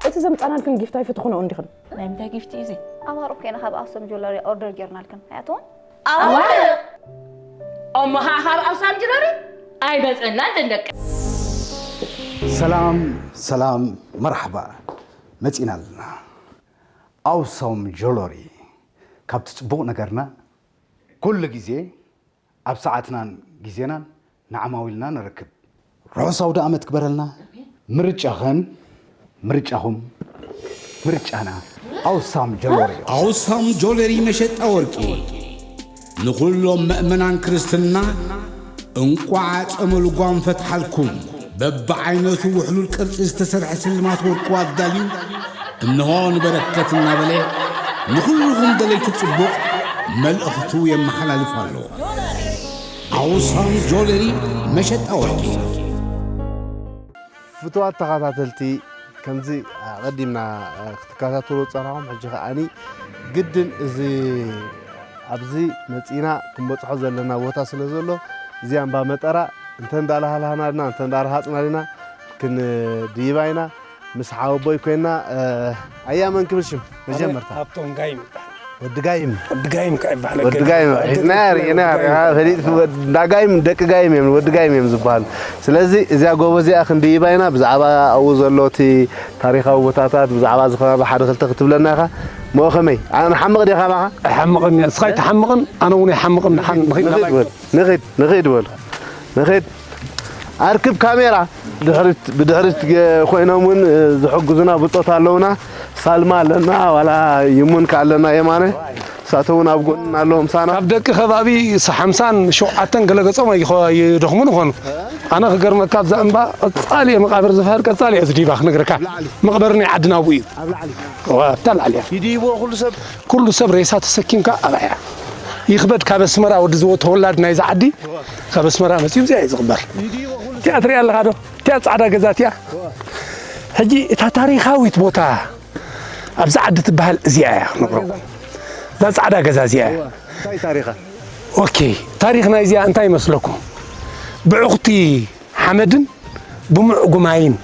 እቲ ዘምጻናልክን ጊፍት ኣይፈትኹኖ እንዲኽን። ናይ ምንታይ ጊፍት እዩ እዚ? ኣማርኡ ኮይና ካብ ኣክሱም ጆለሪ ኦርደር ጌርናልክን። ኣያትውን? ኣዋርቕ! እሞ ኸዓ ካብ ኣክሱም ጆለሪ ኣይመጸናን ደንደቀ። ሰላም ሰላም፣ መርሓባ፣ መጺና ኣለና። ኣውሳም ጆለሪ፣ ካብቲ ጽቡቕ ነገርና ኩሉ ግዜ ኣብ ሰዓትናን ግዜናን ንዓማዊልና ነረክብ። ርሑስ ኣውደ ኣመት ክበረልና። ምርጫኸን ምርጫኹም ምርጫና ኣውሳም ጆለሪ። ኣውሳም ጆለሪ መሸጣ ወርቂ ንኹሎም መእመናን ክርስትና እንቋዕ ጾመ ልጓም ፈትሓልኩም። በብዓይነቱ ውሕሉል ቅርጺ ዝተሰርሐ ስልማት ወርቁ ኣዳልዩ እንሆ ንበረከት እናበለ ንኹልኹም ደለይቲ ጽቡቕ መልእኽቱ የመሓላልፍ ኣሎ። ኣውሳም ጆለሪ መሸጣ ወርቂ። ፍቱዋት ተኸታተልቲ፣ ከምዚ ኣቐዲምና ክትከታተሉ ዝጸናኹም፣ ሕጂ ከኣኒ ግድን እዚ ኣብዚ መጺና ክንበጽሖ ዘለና ቦታ ስለ ዘሎ፣ እዚኣ እምባ መጠራ እንተ እንዳላሃልሃና ድና እንተ እንዳረሃጽና ድና ክንድይባ ኢና። ምስ ሓወቦይ ኮይና፣ ኣያ መን ክብል ሽም መጀመርታ? ሃብቶም ጋይም ይበሃል። ወዲ ጋይም። ወዲ ጋይም ከዓ ይበሃል። ወዲ ጋይም ሒዝናያ ርኢናያ ርኢና ፈሊጥ ወድ- እንዳ ጋይም ደቂ ጋይም እዮም ወዲ ጋይም እዮም ዝበሃሉ። ስለዚ እዚኣ ጎቦ እዚኣ ክንድይባ ኢና። ብዛዕባ ኣብኡ ዘሎ እቲ ታሪኻዊ ቦታታት ብዛዕባ እዚ ከባቢ ሓደ ክልተ ክትብለና ኢኻ። ሞ ከመይ? ኣነ ንሓምቕ ዲኻ ባኻ? ኣይሓምቕን እየ። እስኻ ኣይትሓምቕን ኣነ እውን ኣይሓምቕን። ንሓን ንኺድ ንኺድ ናባይ። በል። ንኺድ ንኺድ በል። ንኺድ ኣርክብ ካሜራ። ድሕሪት ብድሕሪት ኮይኖም እውን ዝሕግዙና ብጾት ኣለውና። ሳልማ ኣለና ዋላ ይሙን ከ ኣለና የማነ እሳቶም እውን ኣብ ጎንና ኣለዉ ምሳና። ካብ ደቂ ከባቢ ሓምሳን ሸውዓተን ገለ ገጾም ኣይደኽሙን ይኾኑ። ኣነ ክገርመካ ኣብዛ እምባ ቀጻሊ እየ መቃብር ዝፍሕር ቀጻሊ እየ ዝዲባ ክነግረካ። መቅበሪ ናይ ዓድና ኣብኡ እዩ። ኣብታ ላዕሊ እያ። ይድይብዎ ኩሉ ሰብ። ኩሉ ሰብ ሬሳ ተሰኪምካ ኣብኣ እያ። ይኽበድ ካብ ኣስመራ ወዲ ዝወ ተወላድ ናይዛ ዓዲ ካብ ኣስመራ መጺኡ እዚኣ እዩ ዝቕበር። እቲኣ ትሪኣ ኣለኻ ዶ? እቲኣ ጻዕዳ ገዛ እቲኣ። ሕጂ እታ ታሪኻዊት ቦታ ኣብዚ ዓዲ ትበሃል እዚኣ እያ ክነግረኩም። እዛ ጻዕዳ ገዛ እዚኣ እያ። እንታይ ታሪኻ? ኦኬ፣ ታሪኽ ናይ እዚኣ እንታይ ይመስለኩም? ብዕኹቲ ሓመድን ብሙዕ ጉማይን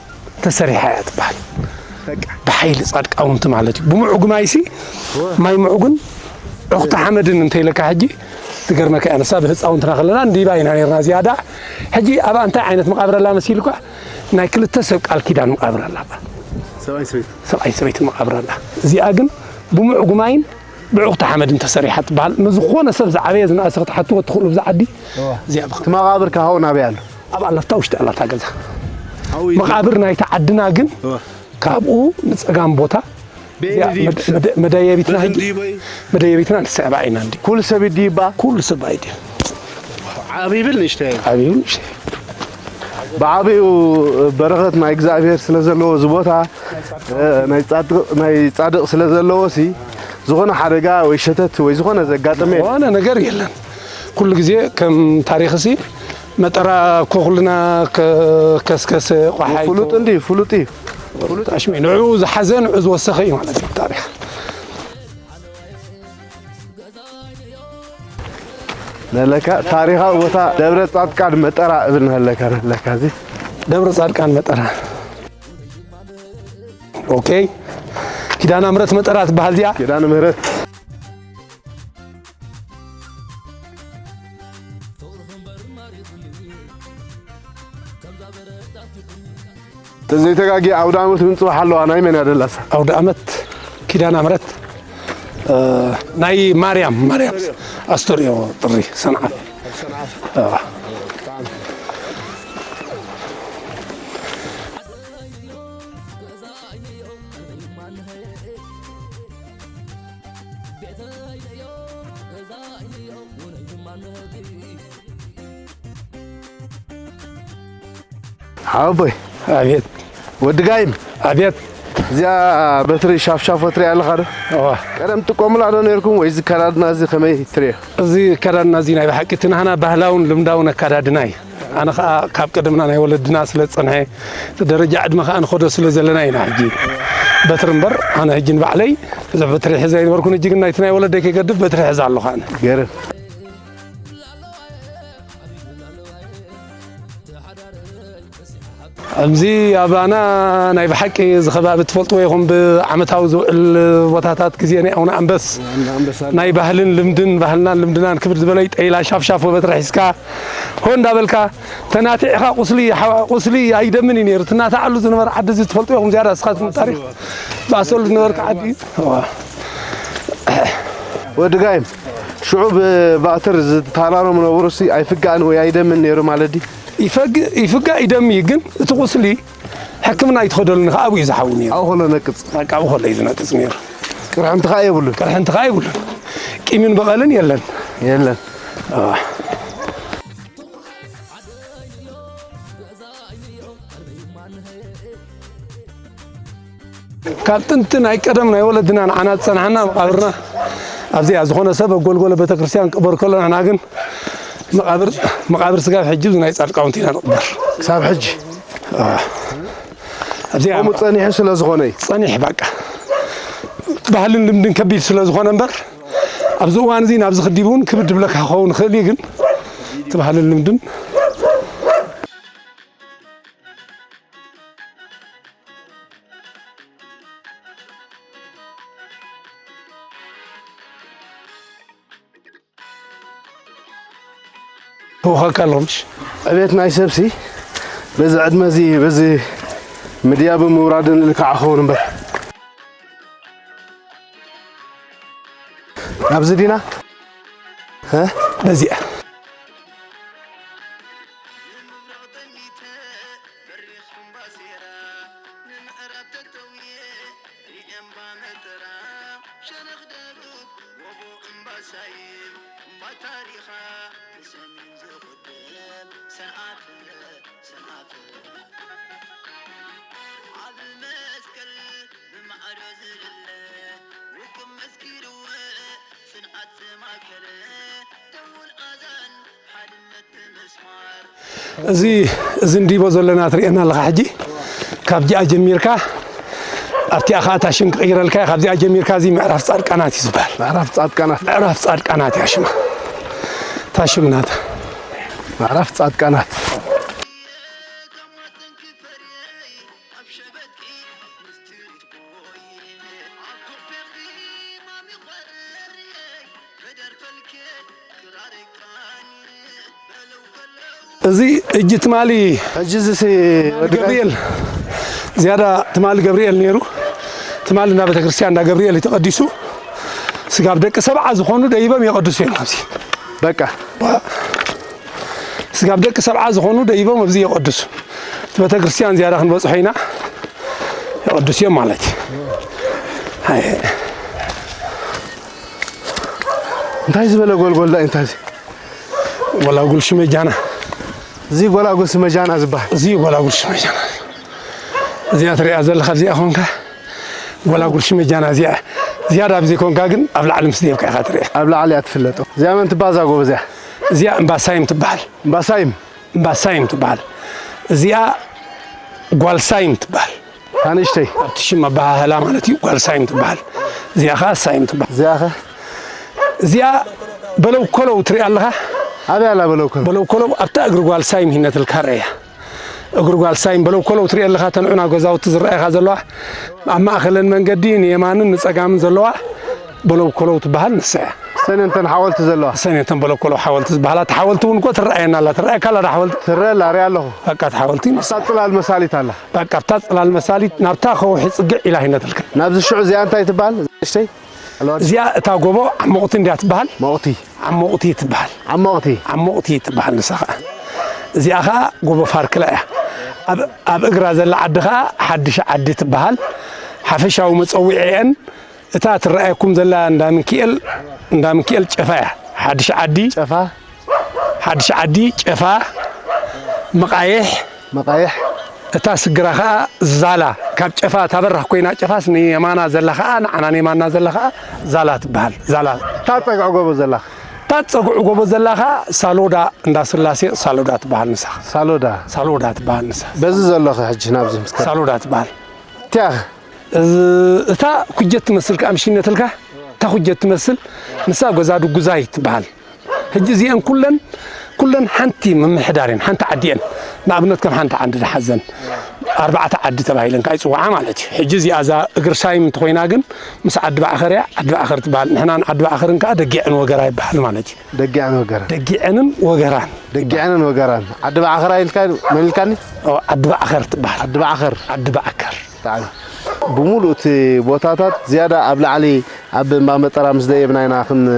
ተሰሪሓ እያ ትበሃል። ብሓይሊ ጻድቃውንቲ ማለት እዩ። ብሙዕ ጉማይሲ ማይ ምዕጉን ዕኹቲ ሓመድን እንተይለካ ሕጂ ትገርመካ እያ። ንሳ ብህፃውንትና ከለና እንዲባ ኢና ነርና ዝያዳ። ሕጂ ኣብኣ እንታይ ዓይነት መቃብር ኣላ መሲልኳ? ናይ ክልተ ሰብ ቃል ኪዳን መቃብር ኣላ። ሰብኣይ ሰበይቲ መቃብር ኣላ። እዚኣ ግን ብሙዕ ጉማይን ብዕኹቲ ሓመድን ተሰሪሓ ትበሃል። ንዝኾነ ሰብ ዝዓበየ ዝነኣሰ ክትሓትዎ እትኽእሉ ብዛ ዓዲ እዚኣ ብኻ እቲ መቓብር ከ ሃው ናበይ ኣሎ? ኣብ ኣለፍታ ውሽጢ ኣላታ ገዛ። ሃው እዩ። መቓብር ናይታ ዓድና ግን እወ። ካብኡ ንጸጋም ቦታ በየን እዚኣ ድዩ መደ- ይብስል? መደ- መደየቢትና በየን ሕጂ ድዩ በይ? መደየቢትና ንስዕባ ኢና እንዲ ኩሉ ሰብ ይድይባ? ኩሉ ሰብ ኣይድዩ ዓብይ ብል ንእሽተይ ዓብዩ ንእሽተይ ብዓብኡ በረኸት ናይ እግዚኣብሔር ስለ ዘለዎ እዚ ቦታ እ፣ ናይ ጻድቕ ናይ ጻድቕ ስለ ዘለዎ ሲ ዝኾነ ሓደጋ ወይ ሸተት ወይ ዝኾነ ዘጋጠመ የለን። ዝኾነ ነገር የለን። ኩሉ ግዜ ከም ታሪኽሲ መጠራ እኮ ኩልና ከ- ከስከሰ ቋሓይ ፍሉጥ እንዲ ፍሉጥ እዩ። ፍሉጥ ኣሽሚ ንዑ ዝሓዘ ንዑ ዝወሰኸ እዩ ማለት እዩ ታሪኽ። ነለካ ታሪኻዊ ቦታ ደብረ ጻድቃን መጠራ እብል ነለካ ነለካ እዚ ደብረ ጻድቃን መጠራ ኦኬ። ኪዳነ ምሕረት መጠራ ትበሃል እዚኣ። ኪዳነ ምሕረት ተዘይተጋጊ ኣውደ ዓመት እውን ጽባሕ ኣለዋ። ናይ መን እያ ደላሳ? ኣውደ ዓመት ኪዳነ ምሕረት እ፣ ናይ ማርያም ማርያም ኣስተርእዮ ጥሪ ሰንዓፈ። እ። ሓወቦይ ኣቤት ወዲ ጋይም ኣቤት እዚኣ በትሪ ሻፍሻፎ ትሪኣ ኣለኻ ዶ? እዋ ቀደም ትጥቀሙላ ዶ ነርኩም ወይ እዚ ከዳድና እዚ ከመይ ትሪኦ? እዚ ከዳድና እዚ ናይ ብሓቂ እቲ ናህና ባህላውን ልምዳውን ኣካዳድና እዩ። ኣነ ኸዓ ካብ ቀደምና ናይ ወለድና ስለ ዝጸንሐ እቲ ደረጃ ዕድመ ኸዓ ንኸዶ ስለ ዘለና ኢና ሕጂ በትሪ እምበር ኣነ ሕጂ ንባዕለይ ብዙሕ በትሪ ሒዘ ኣይነበርኩን። ሕጂ ግን ናይቲ ናይ ወለደይ ከይገድፍ በትሪ ሒዘ ኣለኹ ኣነ። ገርም ኣብዚ ኣባና ናይ ብሓቂ እዚ ከባቢ ትፈልጥዎ ኢኹም፣ ብዓመታዊ ዝውዕል ቦታታት ግዜ ናይ ኣቡነ ኣንበስ ናይ ባህልን ልምድን፣ ባህልናን ልምድናን ክብር ዝበለይ ጠይላ ሻፍሻፍ ወበትሪ ሒዝካ ሆ እንዳበልካ ተናቲዕኻ ቁስሊ ሓዋ-፣ ቁስሊ ኣይደምን እዩ ነይሩ። ትናታዓሉ ዝነበረ ዓዲ እዚ ትፈልጥዎ ኢኹም ዝያዳ ንስኻትኩም ታሪኽ ብኣሰሉ ዝነበርካ ዓዲ። እዋ። ወዲ ጋይም ሽዑ ብባእትር ዝተሃራረሙ ነበሩሲ ኣይፍጋእን ወይ ኣይደምን ነይሩ ማለት ድዩ? ይፈግ-፣ ይፍጋእ ይደሚ፣ ግን እቲ ቁስሊ ሕክምና ኣይትኸደሉን ኢኻ፣ ኣብኡ እዩ ዝሓዊ ነይሩ። ኣብኡ ከሎ ነቅጽ። በቃ ኣብኡ ከሎ እዩ ዝነቅጽ ነይሩ። ቅርሕንቲ ኸኣ የብሉን። ቅርሕንቲ ኸኣ የብሉን። ቂምን በቐልን የለን። የለን። ካብ ጥንቲ ናይ ቀደም ናይ ወለድና ንዓና ዝጸንሓና መቓብርና ኣብዚኣ ዝኾነ ሰብ ኣብ ጎልጎለ ቤተክርስትያን ክቕበር ከሎ ንሕና ግን መቓብር መቓብር ስጋብ ሕጂ ናይ ጻድቃውንቲ ኢና ንቕበር። ክሳብ ሕጂ ኣብዚኣ ከምኡ ጸኒሑ ስለ ዝኾነ እዩ። ጸኒሕ በቃ ባህልን ልምድን ከቢድ ስለ ዝኾነ እምበር ኣብዚ እዋን እዚ ናብዚ ክዲ እውን ክብድ ድብለካ ክኸውን ይኽእል እዩ ግን እቲ ባህልን ልምድን ተወኸካ ኣለኹምሽ ዕቤት ናይ ሰብሲ በዚ ዕድመ እዚ በዚ ምድያ ብምውራድን ልክዓ ክኸውን እምበር ኣብዚ ዲና በዚኣ እዚ እዚ እንዲቦ ዘለና ትርእየና ኣለኻ ሕጂ ካብዚኣ ጀሚርካ ኣብቲኣ ከዓ ታሽም ክቕይረልካ እየ ካብዚኣ ጀሚርካ እዚ ምዕራፍ ፃድቃናት እዩ ዝበሃል ምዕራፍ ፃድቃናት ምዕራፍ ፃድቃናት እያ ሽማ ታሽም ናታ ምዕራፍ ፃድቃናት እዚ እጂ ትማሊ ሕጂ እዚ ገብርኤል ዝያዳ ትማሊ ገብርኤል ነይሩ። ትማሊ እንዳ ቤተክርስትያን እንዳ ገብርኤል እዩ ተቐዲሱ። ስጋብ ደቂ ሰብዓ ዝኾኑ ደይቦም የቐድሱ እዮም ኣብዚ። በቃ ስጋብ ደቂ ሰብዓ ዝኾኑ ደይቦም ኣብዚ የቐድሱ። እቲ ቤተክርስትያን ዝያዳ ክንበፅሖ ኢና። የቐድሱ እዮም ማለት እዩ። ኣይ፣ እንታይ ዝበለ ጎልጎል ዳ እንታይ እዚ? ጎላጉል ሽመጃና። እዚ ጎላጉል ሽመጃና ዝበሃል። እዚ ጎላጉል ሽመጃና። እዚኣ ትሪኣ ዘለኻ እዚኣ ኾንካ ጎላጉል ሽመጃና እዚኣ ዝያዳ ኣብዚ ኮንካ ግን ኣብ ላዕሊ ምስ ደብካ ኢኻ ትሪኣ። ኣብ ላዕሊ እያ ትፍለጦ። እዚኣ መን ትባዛ ጎበዝ እያ? እዚኣ እምባሳይም ትበሃል። እምባሳይም? እምባሳይም ትበሃል። እዚኣ ጓልሳይም ትበሃል። ኣንእሽተይ ኣብቲ ሽም ኣበሃህላ ማለት እዩ ጓል ሳይም ትበሃል። እዚኣ ኸዓ ሳይም ትበሃል። እዚኣ ኸ እዚኣ በለው ኮለው ትሪኣ ኣለኻ። ኣበይ ኣላ በለው ኮለው? በለው ኮለው ኣብታ እግሪ ጓል ሳይም ሂነትልካ ርኣያ። እግሪ ጓል ሳይም በለው ኮለው ትሪኣ ኣለኻ። ተንዑና ገዛውቲ ዝረኣይኻ ዘለዋ ኣብ ማእኸለን መንገዲ ንየማንን ንፀጋምን ዘለዋ በለው ኮለው ትበሃል ንሳ እያ። እሰን እተን ሓወልቲ ዘለዋ። እሰን እተን በለኮሎ ሓወልቲ ዝበሃላ። እታ ሓወልቲ እውን እኮ ትረኣየና ኣላ። ትረኣየካ ኣላ ዳ ሓወልቲ? ትረአ ኣላ፣ ርእያ ኣለኹ። በቃ እታ ሓወልቲ ንሳ። ኣብታ ጽላል መሳሊት ኣላ። በቃ ኣብታ ጽላል መሳሊት ናብታ ከውሒ ጽግዕ ኢላ ሂነትልካ። ናብዚ ሽዑ እዚኣ እንታይ ትበሃል? ንእሽተይ? ኣለዋ። እዚኣ እታ ጎቦ ዓሞቕቲ እንድያ ትበሃል። ሞቕቲ። ዓሞቕቲ ትበሃል። ዓሞቕቲ። ዓሞቕቲ ትበሃል ንሳ ኸዓ። እዚኣ ኸዓ ጎቦ ፋርክላ እያ። ኣብ፣ ኣብ እግራ ዘላ ዓዲ ኸዓ ሓድሽ ዓዲ ትበሃል። ሓፈሻዊ መጸውዒዐን እታ ትረኣየኩም ዘላ እንዳ ምንክኤል እንዳ ምንክኤል ጨፋ እያ። ሓድሽ ዓዲ ጨፋ ሓድሽ ዓዲ ጨፋ መቓይሕ መቓይሕ እታ ስግራ ኸኣ ዛላ ካብ ጨፋ እታ በራኽ ኮይና ጨፋስ ንየማና ዘላ ኸኣ ንዓና ንየማና ዘላ ኸኣ ዛላ ትበሃል። ዛላ እታ ጸግዒ ጎቦ ዘላ እታ ጸግዒ ጎቦ ዘላ ኸኣ ሳሎዳ እንዳ ስላሴ ሳሎዳ ትበሃል ንሳ። ሳሎዳ ሳሎዳ ትበሃል ንሳ። በዚ ዘሎ ኸ ሕጂ ናብዚ ምስ ከ ሳሎዳ ትበሃል። እቲኣ እታ ኩጀት ትመስል ከኣ ምሽነትልካ እታ ኩጀት ትመስል ንሳ ገዛ ድጉዛይ ትበሃል። ሕጂ እዚአን ኩለን ኩለን ሓንቲ ምምሕዳር እየን፣ ሓንቲ ዓዲ እየን። ንኣብነት ከም ሓንቲ ዓዲ ዝሓዘን ኣርባዕተ ዓዲ ተባሂለን ከዓ ይፅዋዓ ማለት እዩ። ሕጂ እዚኣ እዛ እግሪ ሳይም እንተኮይና ግን ምስ ዓዲ ባዕኸር እያ፣ ዓዲ ባዕኸር ትበሃል። ንሕናን ዓዲ ባዕኸርን ከዓ ደጊዕን ወገራ ይበሃል ማለት እዩ። ደጊዕን ወገራን። ደጊዐንን ወገራን። ደጊዐንን ወገራን። ዓዲ ባዕኸር ኢልካ መን ኢልካኒ? ኦ፣ ዓዲ ባዕኸር ትበሃል። ዓዲ ባዕኸር። ዓዲ ባዕከር። ብጣዕሚ። ብምሉእ እቲ ቦታታት ዝያዳ ኣብ ላዕሊ ኣብ እምባ መጠራ ምስ ደየብና ኢና ክን-፣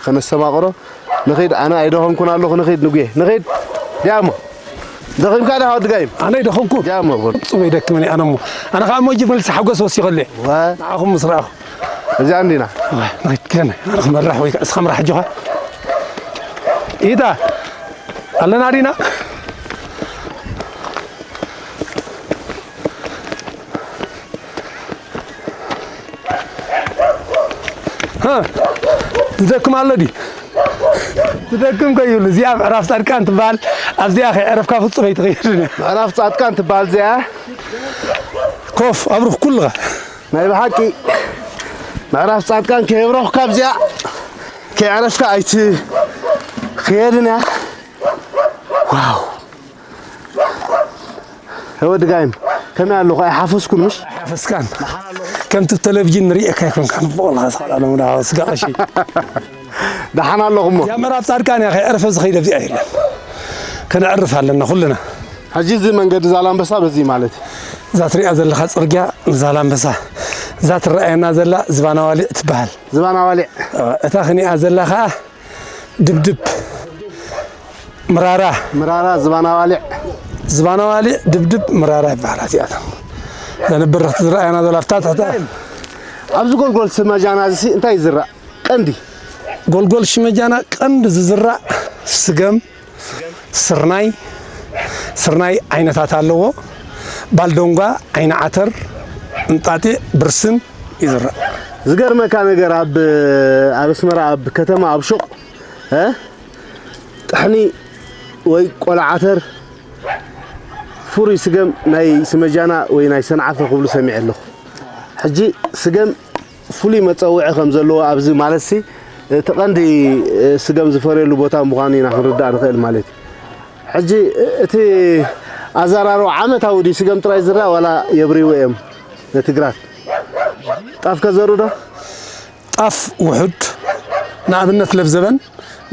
ከነስተማቕሮ። ንኺድ፣ ኣነ ኣይደኸምኩን ኣለኹ። ንኺድ ንጉየ። ንኺድ። ዲያሞ። ደኺምካ ዲኻ ወዲ ጋይም? ኣነ ኣይደኸምኩ። ዲያሞ፣ በል። ፍጹም ኣይደክምን እየ ኣነ እሞ። ኣነ ኸዓ እሞ እጅ መልሲ ሓጎስ ወሲኸሉ እየ። ዋ። ንዓኹም ምስ ረኣኹ። እዚኣ እንዲና። ዋ፣ ንኺድ ክደነ። ኣነ ክመርሕ ወይ ከዓ እስኻ ምራሕ ኣጆኻ። ኢታ። ኣለና ዲና? ሃ፣ ዝደክም ኣሎ ድዩ? ዝደክም ከይብሉ። እዚኣ ምዕራፍ ጻድቃን ትበሃል። ኣብዚኣ ከይዕረፍካ ፍጹም ኣይትኸይድን እያ። ምዕራፍ ጻድቃን ትበሃል እዚኣ። ኮፍ፣ ኣብርኽ ኩልኻ። ናይ ብሓቂ ምዕራፍ ጻድቃን ከየብረኹ ካብዚኣ ከይዕረፍካ ኣይትኸየድን እያ። ዋው። ወዲ ጋይም፣ ከመይ ኣለኹ? ኣይሓፈስኩን፣ ምሽ? ኣይሓፈስካን። ከምቲ ብቴሌቪዥን ንርእየካ ኣይኮንካን፣ ብቆልካ ሰዓል ኣለሙ፣ ዳ ስጋ ቀሺ። ደሓን ኣለኹ እሞ። እዚኣ ምዕራፍ ጻድቃን እያ፣ ከይዕረፈ ዝኸይድ ኣብዚኣ የለን። ከነዕርፍ ኣለና ኩልና። ሕጂ እዚ መንገዲ ዛላምበሳ በዚ ማለት እዩ። እዛ ትሪኣ ዘለኻ ጽርግያ ንዛላምበሳ፣ እዛ ትረኣየና ዘላ ዝባን ኣዋሊዕ ትበሃል። ዝባን ኣዋሊዕ። እታ ክኒኣ ዘላ ኸኣ ድብድብ፣ ምራራ። ምራራ፣ ዝባን ኣዋሊዕ። ዝባን ኣዋሊዕ፣ ድብድብ፣ ምራራ ይበሃላ እዚኣተን። እዘን በረኽቲ ዝረኣያና ዘሎ ኣብታ ትሕቲ። ኣብዚ ጎልጎል ሽመጃና እዚ እንታይ ይዝራእ? ቀንዲ። ጎልጎል ሽመጃና ቀንዲ ዝዝራእ ስገም፣ ስርናይ፣ ስርናይ ዓይነታት ኣለዎ። ባልዶንጓ፣ ዓይኒ ዓተር፣ እንጣጢዕ፣ ብርስን ይዝራእ። ዝገርመካ ነገር ኣብ፣ ኣብ ኣስመራ ኣብ ከተማ ኣብ ሹቕ፣ እ? ጥሕኒ ወይ ቆላ ዓተር ፍሩይ ስገም ናይ ስመጃና ወይ ናይ ሰንዓፈ ክብሉ ሰሚዐ ኣለኹ። ሕጂ ስገም ፍሉይ መጸውዒ ከም ዘለዎ ኣብዚ ማለትሲ እቲ ቀንዲ ስገም ዝፈርየሉ ቦታ ምዃኑ ኢና ክንርዳእ ንኽእል ማለት እዩ። ሕጂ እቲ ኣዘራርባ ዓመታዊ ድዩ ስገም ጥራይ ዝረኣ ዋላ የብርይዎ እዮም ነቲ ግራት? ጣፍ ከዘርኡ ዶ? ጣፍ ውሑድ፣ ንኣብነት ለብዘበን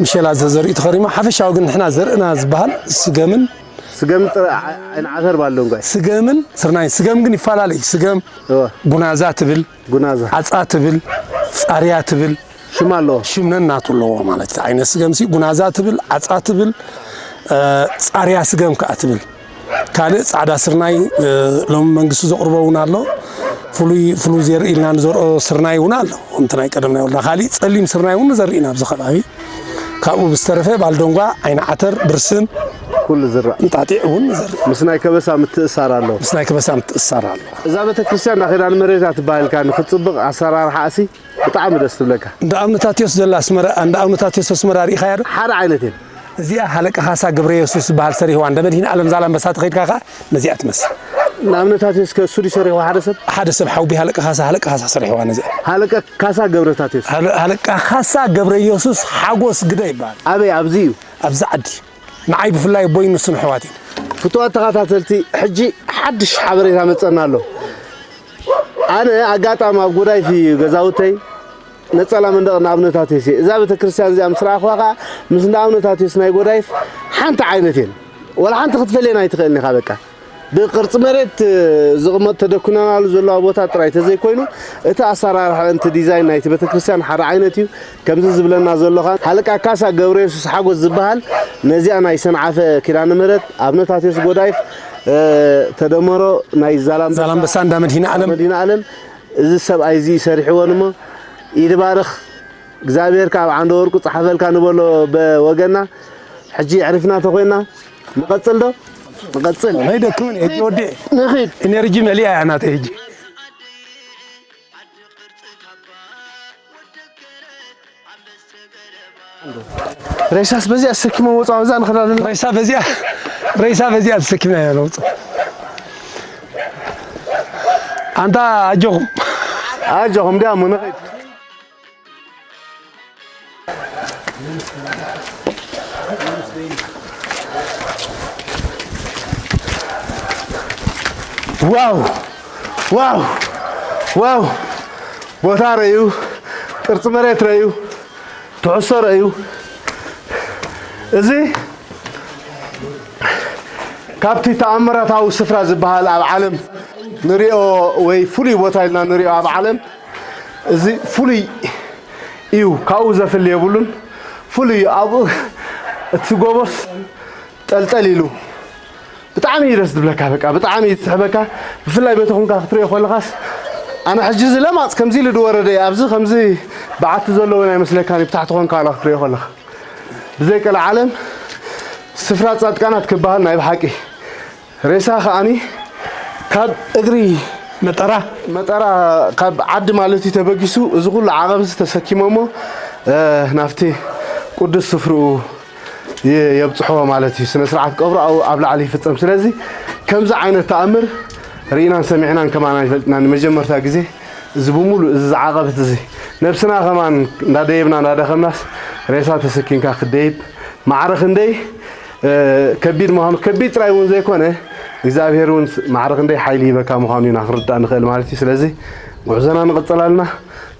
ምሸላ ዘዘርእዩ ተኸሪማ። ሓፈሻዊ ግን ንሕና ዘርእና ዝበሃል ስገምን ስገም ጥረ-፣ ዓ-፣ ዓይኒ ዓተር ባሎ እንጓይ። ስገምን ስርናይ። ስገም ግን ይፈላለ እዩ። ስገም እወ። ጉናዛ ትብል፣ ጉናዛ። ዓጻ ትብል፣ ጻርያ ትብል። ሽም ኣለዎ። ሽም ነናቱ ኣለዎ ማለት እዩ። ዓይነት ስገምሲ ጉናዛ ትብል፣ ዓጻ ትብል፣ እ፣ ጻርያ ስገም ከኣ ትብል። ካልእ ጻዕዳ ስርናይ፣ እ፣ ሎሚ መንግስቲ ዘቕርቦ እውን ኣሎ። ፍሉይ፣ ፍሉይ ዘርኢ ኢልና ንዘርኦ ስርናይ እውን ኣሎ። ከምቲ ናይ ቀደም ናይ ወለድና። ካሊእ ጸሊም ስርናይ እውን ንዘርኢ ኢና ኣብዚ ከባቢ። ካብኡ ብዝተረፈ ባልደንጓ፣ ዓይኒ ዓተር፣ ብርስን፣ ኩሉ ዝራእ። እንጣጢዕ እውን ንዘርኢ። ምስ ናይ ከበሳ ምትእሳር ኣሎ። ምስ ናይ ከበሳ ምትእሳር ኣሎ። እዛ ቤተክርስትያን እንዳ ኪዳነ ምሕረት እያ ትበሃል ኢልካ ንክትጽብቕ ኣሰራርሓኣሲ ብጣዕሚ ደስ ትብለካ። እንዳ ኣቡነ ታቴዎስ ዘላ ኣስመራ፣ እንዳ ኣቡነ ታቴዎስ ኣስመራ ርኢኻያ ዶ? ሓደ ዓይነት እየን። እዚኣ ሃለቃ ካሳ ገብረ የሱስ ዝበሃል ሰሪሕዋ። እንዳ መድሂን ዓለም ዛላምበሳ ተኸይድካ ኸዓ ነዚኣ ትመስል። ንኣብነት ኣትየስ ከ እሱ ድዩ ሰሪሕዋ ሓደ ሰብ? ሓደ ሰብ ሓውቢ ሃለቃ ካሳ፣ ሃለቃ ካሳ ሰሪሕዋ ነዚኣ። ሃለቃ ካሳ ገብረ ታቴዎስ። ሃለ-፣ ሃለቃ ካሳ ገብረ የሱስ ሓጎስ ግደ ይበሃል። ኣበይ? ኣብዚ እዩ? ኣብዚ ዓዲ። ንዓይ ብፍላይ ኣቦይን ንሱን ኣሕዋት እዮም። ፍቱዋት ተኸታተልቲ፣ ሕጂ ሓድሽ ሓበሬታ መጸና ኣሎ። ኣነ ኣጋጣሚ ኣብ ጎዳይፍ እዩ ገዛውተይ፣ ነጸላ መንደቕ እንዳ ኣቡነ ታቴዎስ እየ። እዛ ቤተክርስትያን እዚኣ ምስ ረኣኽዋ ኸዓ ምስ እንዳ ኣቡነ ታቴዎስ ናይ ጎዳይፍ ሓንቲ ዓይነት እየን። ዋላ ሓንቲ ክትፈልየን ኣይትኽእልን ኢኻ በቃ። ብቅርጺ መሬት ዝቕመጥ ተደኩነናሉ ዘለዋ ቦታ ጥራይ ተዘይኮይኑ፣ እቲ ኣሰራርሓ፣ እቲ ዲዛይን ናይቲ ቤተክርስትያን ሓደ ዓይነት እዩ። ከምዚ ዝብለና ዘሎ ኸኣ ሃለቃ ካሳ ገብረየሱስ ሓጎስ ዝበሃል፣ ነዚኣ ናይ ሰንዓፈ ኪዳነ ምህረት፣ ኣቡነ ታቴዎስ ጎዳይፍ፣ እ፣ ተደመሮ ናይ ዛላምበሳ ዛላምበሳ እንዳ መድሂነ ዓለም። መድሂነ ዓለም፣ እዚ ሰብኣይ እዚ ሰሪሕወን እሞ፣ ኢድ ባርኽ፣ እግዚኣብሔር ካብ ዓንደ ወርቁ ጸሓፈልካ ንበሎ በ-፣ ወገና። ሕጂ ኣዕሪፍና ተኾይና፣ ንቐጽል ዶ? ንቐጽል። ኣይደክምን እየ፣ ሕጂ ወዲኤ። ንኺድ። ኤነርጂ መሊኣ እያ ናተይ ሕጂ። ሬሳስ በዚኣ ተሰኪሞም ወጹ፣ ኣብዛ ንኸዳ ዘለና። ሬሳ በዚኣ፣ ሬሳ በዚኣ ተሰኪምና ኢና ነውጽእ። ኣንታ ኣጆኹም። ኣጆኹም፣ ዲያሞ ንኺድ። ዋው! ዋው! ዋው! ቦታ ረዩ፣ ቅርጺ መሬት ረዩ፣ ትሕሶ ረዩ። እዚ ካብቲ ተኣምራታዊ ስፍራ ዝበሃል ኣብ ዓለም ንሪኦ ወይ ፍሉይ ቦታ ኢልና ንሪኦ ኣብ ዓለም እዚ ፍሉይ እዩ። ካብኡ ዘፍል የብሉን። ፍሉይ እዩ። ኣብኡ እቲ ጎቦስ ጠልጠል ኢሉ ብጣዕሚ እዩ ደስ ዝብለካ። በቃ ብጣዕሚ እዩ ዝስሕበካ። ብፍላይ በቲ ኹንካ ክትሪኦ ከለኻስ ኣነ ሕጂ እዚ ለማፅ ከምዚ ኢሉ ዝወረደ እዩ። ኣብዚ ከምዚ በዓቲ ዘለዎ ናይ መስለካን እዩ ብታሕቲ ኾንካ ዋላ ክትሪኦ ከለኻ። ብዘይ ቀልዓለም ስፍራ ጻድቃናት ክበሃል ናይ ብሓቂ ሬሳ ከኣኒ ካብ እግሪ መጠራ መጠራ ካብ ዓዲ ማለት እዩ ተበጊሱ እዚ ኩሉ ዓቐብ እዚ ተሰኪሞሞ እ፣ ናብቲ ቅዱስ ስፍርኡ የ- የብጽሕዎ ማለት እዩ። ስነ ስርዓት ቀብሩ ኣብኡ ኣብ ላዕሊ ይፍጸም። ስለዚ ከምዚ ዓይነት ተኣምር ርኢናን ሰሚዕናን ከማን ኣይፈልጥና። ንመጀመርታ ግዜ እዚ ብምሉእ እዚ ዝዓቐበት እዚ ነብስና ከማን እንዳደየብና እንዳደኸምናስ ሬሳ ተሰኪምካ ክደይብ ማዕረ ክንደይ እ፣ ከቢድ ምዃኑ ከቢድ ጥራይ እውን ዘይኮነ እግዚኣብሔር እውን ስ- ማዕረ ክንደይ ሓይሊ ይበካ ምዃኑ ኢና ክንርዳእ ንኽእል ማለት እዩ። ስለዚ ጉዕዞና ንቐጽል ኣለና።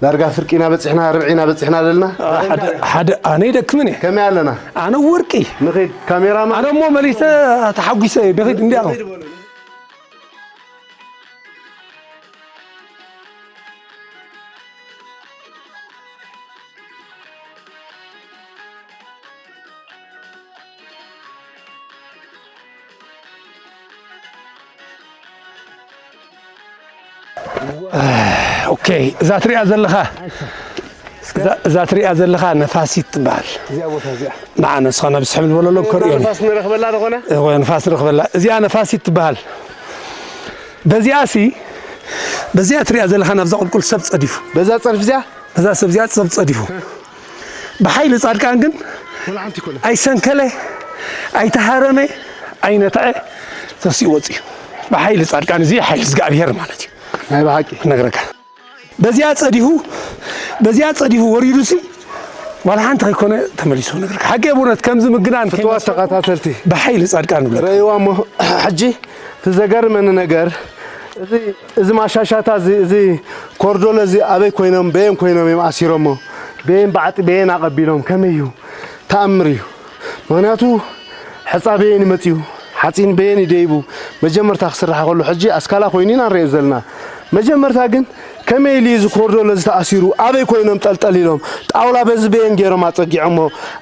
ዳርጋ ፍርቂና በጺሕና ርብዒና በጺሕና ዘለና። ሓደ ሓደ ኣነ ይደክምን እየ። ከመይ ኣለና? ኣነ ወርቂ። ንኸይድ ካሜራማ ኣነ እሞ መሊሰ ተሓጒሰ እየ። ንኸይድ እንዲያ ኦኬ፣ እዛ ትሪኣ ዘለኻ እዛ- እዛ ትሪኣ ዘለኻ ነፋሲት ትበሃል። እዚኣ ቦታ እዚኣ ንዓ ንስኻ ናብ ዝሕብል በለሎም ከርእዮ ንፋስ ንረኽበላ ዝኾነ እወ፣ ንፋስ ንረኽበላ። እዚኣ ነፋሲት ትበሃል። በዚኣ ሲ በዚኣ ትሪኣ ዘለኻ ናብዛ ቁልቁል ሰብ ጸዲፉ። በዛ ጸድፊ እዚኣ በዛ ሰብ እዚኣ ሰብ ጸዲፉ። ብሓይሊ ጻድቃን ግን ወላ ሓንቲ ይኮነ ኣይሰንከለ፣ ኣይተሃረመ፣ ኣይነትዐ፣ ተሲኡ ወፂኡ። ብሓይሊ ጻድቃን እዚ ሓይሊ እግዚኣብሔር ማለት እዩ። ናይ ብሓቂ ክነግረካ። በዚኣ ጸዲፉ በዚኣ ጸዲፉ ወሪዱሲ ዋላ ሓንቲ ከይኮነ ተመሊሱ። ክነግረካ ሓቂ ብእውነት ከምዚ ምግናን ፍትዋት ከይመስለኩም ተኸታተልቲ ብሓይሊ ጻድቃን ንብለካ። ረእይዋ እሞ ሕጂ እቲ ዘገርመኒ ነገር እዚ እዚ ማሻሻታ እዚ እዚ ኮርዶሎ እዚ ኣበይ ኮይኖም በየን ኮይኖም እዮም ኣሲሮሞ? በየን ባዕጢ በየን ኣቐቢሎም? ከመይ እዩ? ተኣምር እዩ። ምኽንያቱ ሕፃ በየን ይመፅዩ፣ ሓፂን በየን ይደይቡ። መጀመርታ ክስራሕ ከሎ ሕጂ ኣስካላ ኮይኑ ኢና ንሪኦ ዘለና። መጀመርታ ግን ከመይ ኢሉ እዩ እዚ ኮርዶሎ እዚ ተኣሲሩ? ኣበይ ኮይኖም ጠልጠሊሎም? ጣውላ በዚ በየን ገይሮም ኣፀጊዖሞ?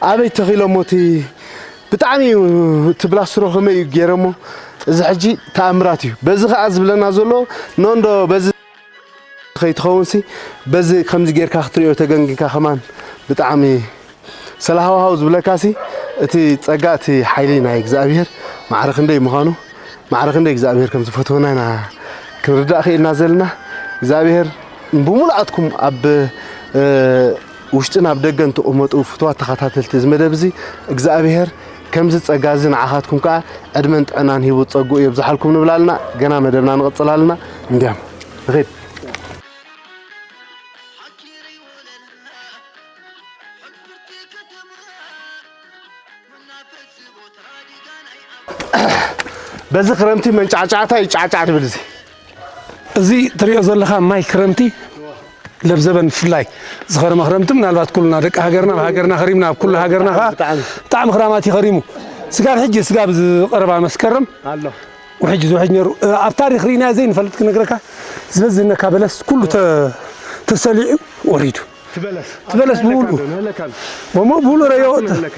ኣበይ ተኺሎሞ እቲ ብጣዕሚ እዩ እቲ ብላስትሮ ከመይ እዩ ገይሮሞ? እዚ ሕጂ ተኣምራት እዩ። በዚ ከዓ ዝብለና ዘሎ ኖንዶ በዚ ከይትኸውን ሲ በዚ ከምዚ ጌርካ ክትሪኦ ተገንግንካ ከማን ብጣዕሚ ሰለ ሃውሃው ዝብለካ ሲ እቲ ጸጋ እቲ ሓይሊ ናይ እግዚኣብሔር ማዕረ ክንደይ ምዃኑ ማዕረ ክንደይ እግዚኣብሔር ከም ዝፈትወና ኢና ክንርዳእ ክኢልና ዘለና እግዚኣብሔር ብሙሉኣትኩም ኣብ እ፣ ውሽጥን ኣብ ደገን ትቕመጡ ፍትዋት ተኸታተልቲ እዚ መደብ እዚ እግዚኣብሔር ከምዚ ጸጋ እዚ ንዓኻትኩም ከኣ ዕድመን ጥዕናን ሂቡ ጸግኡ የብዝሓልኩም ንብላልና። ገና መደብና ንቕጽል ኣለና። እንዲያም ንኸይድ። በዚ ክረምቲ መንጫዕጫዕታ ይጫዕጫዕ ድብል እዚ እዚ ትሪኦ ዘለኻ ማይ ክረምቲ ለብዘበን ብፍላይ ዝኸረመ ክረምቲ ምናልባት ኩልና ደቂ ሃገርና ብሃገርና ከሪምና ኣብ ኩሉ ሃገርና ከዓ ብጣዕሚ። ብጣዕሚ ክራማት እዩ ከሪሙ። ስጋብ ሕጂ ስጋብ ዝቐረባ መስከረም ኣሎ። ውሕጅ ዝውሕጅ ነይሩ። ኣብ ታሪክ ርኢና ዘይንፈልጥ ክነግረካ ዝበዝነካ በለስ ኩሉ ተ- ተሰሊዑ ወሪዱ። ትበለስ ትበለስ ብሙሉ ትበለስ እሞ ብሙሉ ረዮ ትበለስ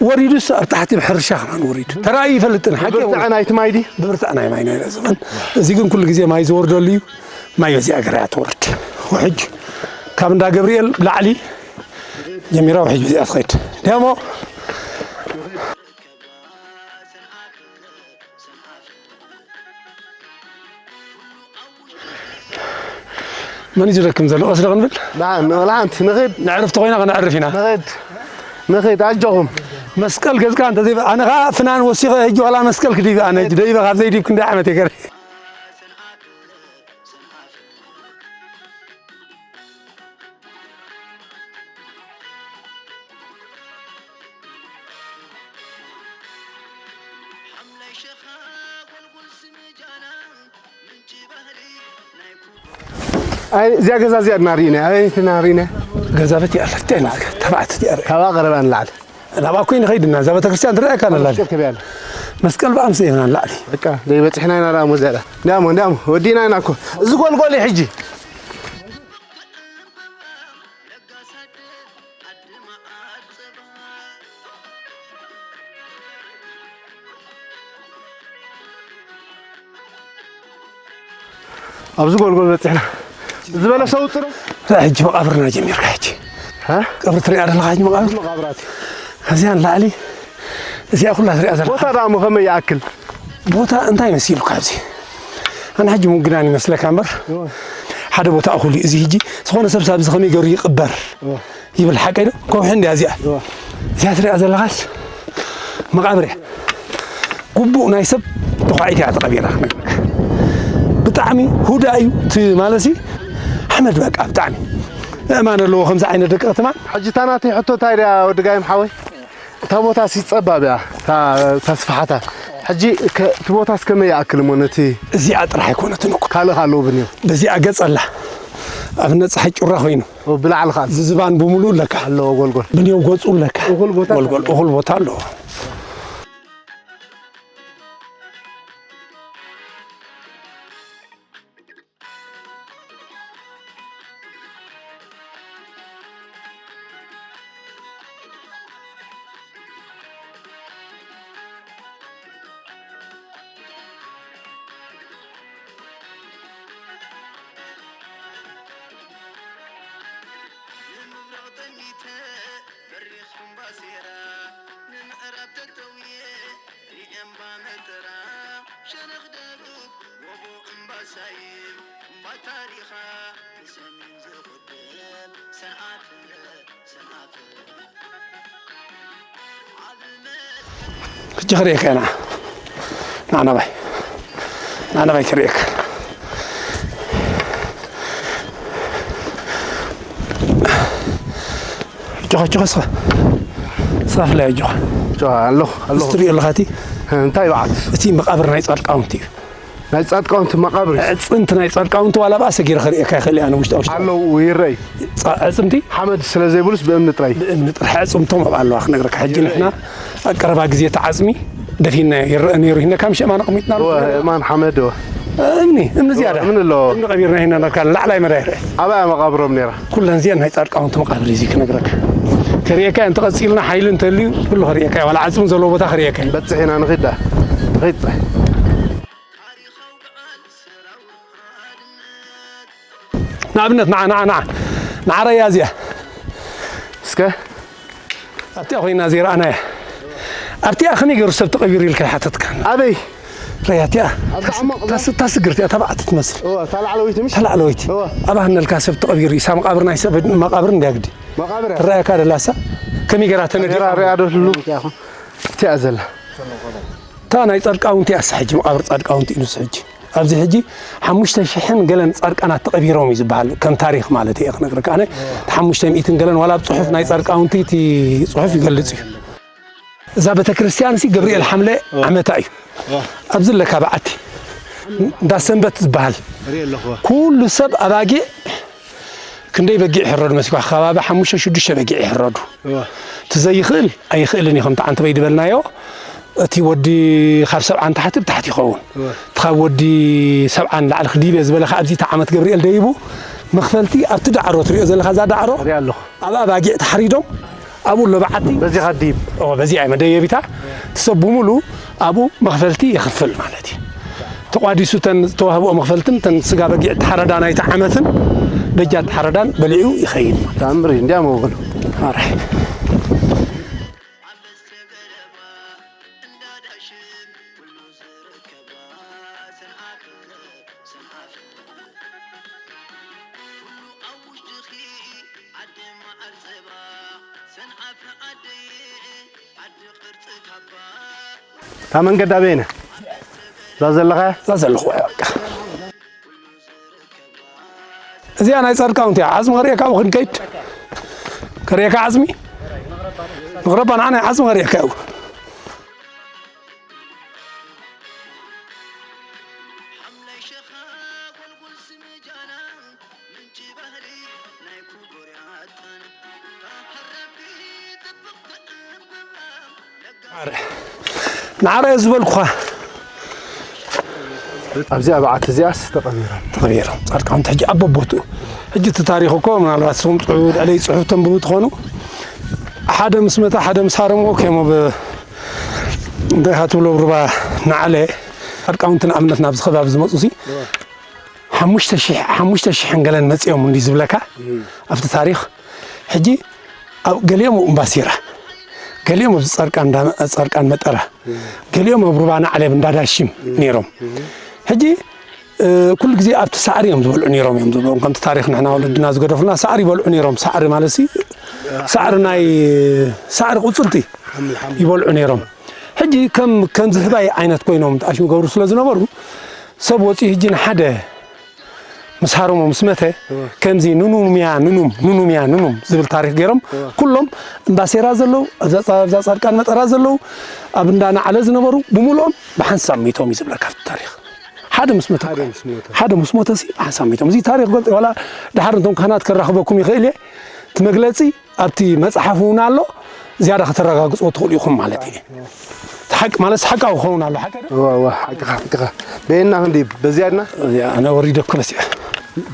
ወሪዱስ ኣብ ታሕቲ ብሕርሻ ከማን ወሪዱ ተራእዩ ይፈልጥን ሓቂ ብርትዐ ናይቲ ማይ ድዩ? ብብርትዕ ናይ ማይ ናይ ዘመን። እዚ ግን ኩሉ ግዜ ማይ ዝወርደሉ እዩ። ማይ በዚኣ ገራ እያ ትወርድ። ውሕጅ ካብ እንዳ ገብርኤል ላዕሊ ጀሚራ ውሕጅ በዚኣ ትኸይድ። ደሞ መን እዩ ዝደክም ዘሎ? ቀስ ዶ ክንብል? ንዓ ንቕልዓ ኣንቲ ንኺድ። ነዕርፍቲ ኮይና ከነዕርፍ ኢና። ንኺድ ንኺድ ኣጆኹም። መስቀል ገዝካ እንተዘይ ኣነ ኸዓ ፍናን ወሲኸ ሕጂ ዋላ መስቀል ክድይብ ኣነ ሕጂ ደይበ ካብ ዘይድይብ ክንደይ ዓመት እየ ገረ። ኣይ፣ እዚኣ ገዛ እዚኣ ድና ርኢና፣ ኣበይትና ርኢና? ገዛ ቤት እያ ኣላ፣ እንታይ ናት? ተባዕት እያ ርኢና። ካብኣ ቀረባ ንላዕሊ። ናብኣ እኮ ንኸይድ እና፣ እዛ ቤተክርስትያን ትረኣየካ ኣላ። መስቀል ከበያ ኣላ። መስቀል ብኣምስ ኢና ንላዕሊ። በቃ፣ ዘይበጽሕና ኢና ደኣ እሞ ዝያዳ። እንዲያሞ፣ እንዲያሞ፣ ወዲእና ኢና እኮ። እዚ ጎልጎል እዩ ሕጂ። ኣብዚ ጎልጎል በጺሕና። ዝበለ ሰው ጽረ። ራ ሕጂ መቓብርና ጀሚርካ ሕጂ። ሃ? ቀብሪ ትሪኣ ዘለኻ ሕጂ መቓብር? መቓብራት። እዚኣ ንላዕሊ፣ እዚኣ ኩላ ትሪኣ ዘለኻ። ቦታ ደኣ እሞ ከመይ ይኣክል? ቦታ እንታይ መሲሉካ ኣብዚ? ኣነ ሕጂ ምግናን ይመስለካ እምበር፣ እወ። ሓደ ቦታ እኹል እዩ። እዚ ሕጂ ዝኾነ ሰብ ሳብ እዚ ከመይ ገይሩ ይቕበር? እወ። ይብል ሓቀይ ዶ? ከውሒ እንድያ እዚኣ። እዋ። እዚኣ ትሪኣ ዘለኻስ መቓብር እያ። ግቡእ ናይ ሰብ ተዃዒት እያ ተቐቢራ ክነግረካ። ብጣዕሚ ሁዳ እዩ እቲ ማለሲ ሓመድ በቃ ብጣዕሚ። እማን ኣለዎ ከምዚ ዓይነት ደቂ ከተማ። ሕጂ እታ ናተይ ሕቶ እንታይ ድያ ወዲ ጋይም ሓወይ? እታ ቦታ ሲ ጸባብ እያ፣ እታ፣ እታ ስፍሓታ። ሕጂ ከ-፣ እቲ ቦታስ ከመይ ይኣክል እሞ ነቲ እዚኣ ጥራሕ ኣይኮነትን እኮ። ካልእ ከ ኣለዎ ብንዮ? በዚኣ ገጽ ኣላ። ኣብነት ጸሓይ ጩራ ኮይኑ። ኦ፣ ብላዕሊ ከኣ። ዝዝባን ብምሉኡ ኣለካ። ኣለዎ ጎልጎል። ብንዮ ገጹ ኣለካ። እኹል ቦታ ጎልጎል፣ እኹል ቦታ ኣለዎ። ንምብራቕ ጠሚተ በሪኽ እምባ ሴራ፣ ንምዕራብ ተጠውየ ሪኤ እምባ መጠራ፣ ሸነኽ ደቡብ ጎቦ እምባ ሳይብ፣ እምባ ታሪኻ ንሰሜን ዝኹድብ ሰንዓፈ፣ ሰንዓፈ። ሕጂ ክርእየካ ኢና። ና ናባይ። ና ናባይ ክርእየካ። ኣጆኻ፣ ኣጆኻ፣ እስኻ። እስኻ ፍላይ ኣጆኻ። ጨዋ ኣለኹ፣ ኣለኹ። እዚ ትርእዮ ኣለኻ እቲ? እንታይ በዓት? እቲ መቓብር ናይ ጻድቃውንቲ እዩ። ናይ ጻድቃውንቲ መቓብር እዩ። ኣዕጽምቲ ናይ ጻድቃውንቲ ዋላ ብኣ ሰጊረ ክርእየካ ይኽእል እየ ኣነ ውሽጣ ውሽጣ። ኣለዉ፣ ይረኣዩ። ጻ-፣ ኣዕጽምቲ? ሓመድ ስለ ዘይብሉስ ብእምኒ ጥራይ። ብእምኒ ጥራሕ ኣዕጽምቶም ኣብኣ ኣለዋ ክነግረካ። ሕጂ ንሕና ኣብ ቀረባ ግዜ እቲ ዓጽሚ ደፊንናዮ ይረአ ነይሩ ኢልካ ምሽ ኣማን ኣቐሚጥናሉ እወ፣ ነይርና። እማን ሓመድ እወ። እምኒ፣ እምኒ ዝያዳ። እምኒ ኣለዎ። እምኒ ቀቢርና ሂና ነርካ ላዕላይ መዳይ ርአ። ኣበይ እያ መቓብሮም ነይራ? ኩለን እዚኣን ናይ ጻድቃውንቲ መቓብር እዩ እዚ ክነግረካ። ከርእየካ እንተቐጺልና ሓይሊ እንተልዩ ኩሉ ከርእየካ እየ። ዋላ ዓጽሚ ዘለዎ ቦታ ከርእየካ እየ። በጽሕ ኢና ንኺድ ደኣ። ንኺድ ጥራይ። ንኣብነት ንዓ፣ ንዓ፣ ንዓ። ንዓ ረያ እዚኣ። እስከ። ኣብቲኣ ኮይና ዘይረኣናያ። ኣብቲኣ ከመይ ገይሩ ሰብ ተቐቢሩ ኢልካ ይሓተትካ። ኣበይ? ረያ እቲኣ። ኣብዛ ዓሞቕ እዛ? ታስ-፣ ታስግር እቲኣ ተባዕቲ ትመስል። እወ፣ እታ ላዕለወይቲ ምሽ? እታ ላዕለወይቲ። እወ። ኣብኣ ህነልካ ሰብ ተቐቢሩ እዩ። እሳ መቓብር ናይ ሰብ መቓብር እንድያ ግዲ። መቓብር እያ? ትረኣየካ ደላሳ? ከመይ ገይራ ተነዲቓ? ገይራ ርያ ዶ ትህሉ? እቲኣ ዘላ። እታ ናይ ጻድቃውንቲ እያ፣ እሳ ሕጂ መቓብር ጻድቃውንቲ ኢሉ፣ እሱ ሕጂ። ኣብዚ ሕጂ ሓሙሽተ ሽሕን ገለን ጻድቃናት ተቐቢሮም እዩ ዝበሃል፣ ከም ታሪኽ ማለት እየ ክነግረካ። ኣነ እቲ ሓሙሽተ ሚእትን ገለን ዋላ ኣብ ጽሑፍ ናይ ጻድቃውንቲ እቲ ጽሑፍ ይገልጽ እዩ። እዛ ቤተክርስትያን ሲ ገብርኤል ሓምለ ዓመታ እዩ። ኣብዚ ኣለካ በዓቲ እንዳ ሰንበት ዝበሃል። ሪኤ ኣለኹ። ኩሉ ሰብ ኣባጊዕ ክንደይ በጊዕ ይሕረዱ መስልካ? ከባቢ ሓሙሽተ ሽዱሽተ በጊዕ ይሕረዱ። እወ። እቲ ዘይኽእል ኣይኽእልን እዩ፣ ከምቲ ዓንተበይ ዝበልናዮ፣ እቲ ወዲ ካብ ሰብዓ ንታሕቲ ብታሕቲ ይኸውን። እወ። እቲ ካብ ወዲ ሰብዓ ንላዕሊ ክዲብ እየ ዝበለ፣ ካብ ኣብዚ እቲ ዓመት ገብርኤል ደይቡ፣ መኽፈልቲ ኣብቲ ዳዕሮ ትሪኦ ዘለኻ፣ እዛ ዳዕሮ፣ እሪኣ ኣለኹ። ኣብ ኣባጊዕ ተሓሪዶም፣ ኣብኡ ኣሎ በዓቲ። በዚኻ ዲብ? ኦ፣ በዚኣ እያ መደየቢታ። እቲ ሰብ ብምሉ ኣብኡ መኽፈልቲ ይኽፍል ማለት እዩ። ተቋዲሱ እተን ዝተዋህብኦ መኽፈልትን እተን ስጋ በጊዕ እተሓረዳ ናይቲ ዓመትን በጃ እተሓረዳን በሊዑ ይኸይድ ማለት እዩ። ተኣምር እዩ፣ እንዲያ መበሉ። ኣረ። እታ መንገዲ ኣበየነ? እዛ ዘለኻ? እዛ ዘለኹ እያ በቃ። እዚኣ ናይ ጻድቃውንቲ እያ። ዓጽሚ ከርእየካ ኣብኡ ክንከይድ። ከርእየካ ዓጽሚ? ንቕረባ ንዓ ናይ ዓጽሚ ከርእየካ እዩ። ናዕረ ዝበልኩኻ ኣብዚኣ በዓቲ እዚኣስ ተቐቢሮም። ተቐቢሮም ጻድቃውንቲ ሕጂ ኣብ በቦትኡ። ሕጂ እቲ ታሪኽ እኮ ምናልባት ስኹም ጽሑ ልዕለይ ጽሑፍ ተንብቡ ትኾኑ። ሓደ ምስ መተ ሓደ ምስ ሃረምዎ ከሞ ብ እንታይ ኢኻ ትብሎ ሩባ ናዕለ ጻድቃውንቲ ንኣብነት ናብዚ ከባቢ ዝመጹ ሲ ሓሙሽተ ሺሕ ሓሙሽተ ሺሕ ገለን መጺኦም እንዲ ዝብለካ ኣብቲ ታሪኽ። ሕጂ ኣብ ገሊኦም ኣብ እምባሲራ፣ ገሊኦም ኣብ ጻድቃን እንዳ- ጻድቃን መጠራ፣ ገሊኦም ኣብ ሩባ ናዕለ ኣብ እንዳዳሽም ነይሮም። ሕጂ ኩሉ ግዜ ኣብቲ ሳዕሪ እዮም ዝበልዑ ነይሮም እዮም ዝብሉ። ከምቲ ታሪኽ ንሕና ወለድና ዝገደፉልና ሳዕሪ ይበልዑ ነይሮም። ሳዕሪ ማለት ሲ ሳዕሪ ናይ ሳዕሪ ቁጽልቲ ይበልዑ ነይሮም። ሕጂ ከም ከም ዝህባይ ዓይነት ኮይኖም ተኣሽሙ ገብሩ ስለ ዝነበሩ ሰብ ወፂኡ ሕጂ ንሓደ ምስ ሃረሞ ምስ መተ ከምዚ ንኑምያ ንኑም ንኑምያ ንኑም ዝብል ታሪኽ ገይሮም ኩሎም እምባሴራ ዘለዉ ኣብዛ ጻ- ኣብዛ ጻድቃን መጠራ ዘለዉ ኣብ እንዳ ናዕለ ዝነበሩ ብምልኦም ብሓንሳብ ሚቶም እዩ ዝብለካ ኣብቲ ታሪኽ። ሓደ ምስ መተ ሓደ ምስ ሞተ። ሓደ ምስ ሞተ ሲ ብሓንሳብ ሚቶም። እዚ ታሪኽ ገልጠ ዋላ ድሓር እንቶም ካህናት ከራኽበኩም ይኽእል እየ። እቲ መግለጺ ኣብቲ መጽሓፍ እውን ኣሎ። ዝያዳ ከተረጋግጽዎ ትኽእሉ ኢኹም ማለት እዩ። እቲ ሓቂ ማለት ሓቃዊ ክኸውን ኣሎ። ሓቂ ዶ? እዋ እዋ ሓቅኻ ሓቅኻ። በየና ክንዲ በዚያድና እዚኣ ኣነ ወሪደ እኮ በዚኣ።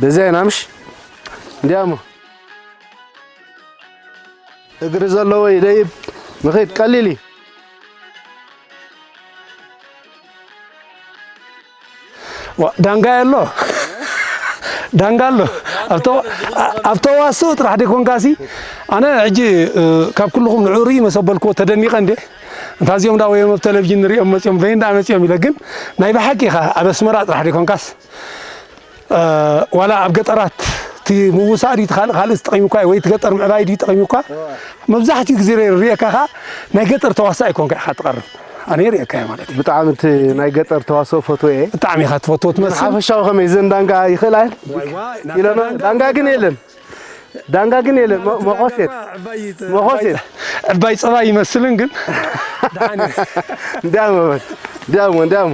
በዚያ ኢና ምሽ እንዲያሞ እግሪ ዘለዎ ይደይብ ምኽድ ቀሊል እዩ። ዋ፣ ዳንጋ ኣሎ ዳንጋ ኣሎ። ኣብ ተዋ- ኣብ ተዋስኦ ጥራሕ ደይኮንካሲ ኣነ ሕጂ እ፣ ካብ ኩልኹም ንዑ ርኢ መሰበልክዎ ተደኒቐ እንዴ እንታ እዚኦም ዳ ወዮም ኣብ ቴሌቪዥን ንሪኦም መፂኦም በይን ዳ መፂኦም ኢለ ግን ናይ ብሓቂ ኢኻ ኣብ ኣስመራ ጥራሕ ደይኮንካስ እ፣ ዋላ ኣብ ገጠራት እቲ ምውሳእ ድዩ እቲ ካልእ ካልእ ዝጠቒሙካ ወይ እቲ ገጠር ምዕባይ ድዩ ጠቒሙካ መብዛሕትኡ ግዜ ሪእካ ኸዓ ናይ ገጠር ተዋሳእ ኣይኮንካ ኢኻ ትቐርብ ኣነ ሪእካ ማለት እዩ። ብጣዕሚ እቲ ናይ ገጠር ተዋስኦ ፈትዎ እየ። ብጣዕሚ ኢኻ ትፈትዎ ትመስል። ሓፈሻዊ ከመይ ዘን ዳንጋ ይኽእል ኣየን? ዋይ ዋይ፣ ኢለና ናትና ዳንጋ ዳንጋ ግን የለን። ዳንጋ ግን የለን። መ- መኾሴት። ዕባይ ጸ- መኾሴት። ዕባይ ጸባይ ይመስልን ግን ደሓን እዩ። እንዲያሞ በል። እንዲያሞ እንዲያሞ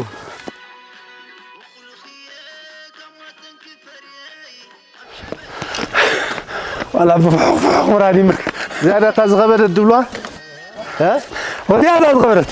ዋላ ብፍሑኽ ፍሑኽ ምራድ ይመ- ዝያዳ እታ ዝኸበደት ድብልዋ? እ? ወዲያ እታ ዝኸበደት።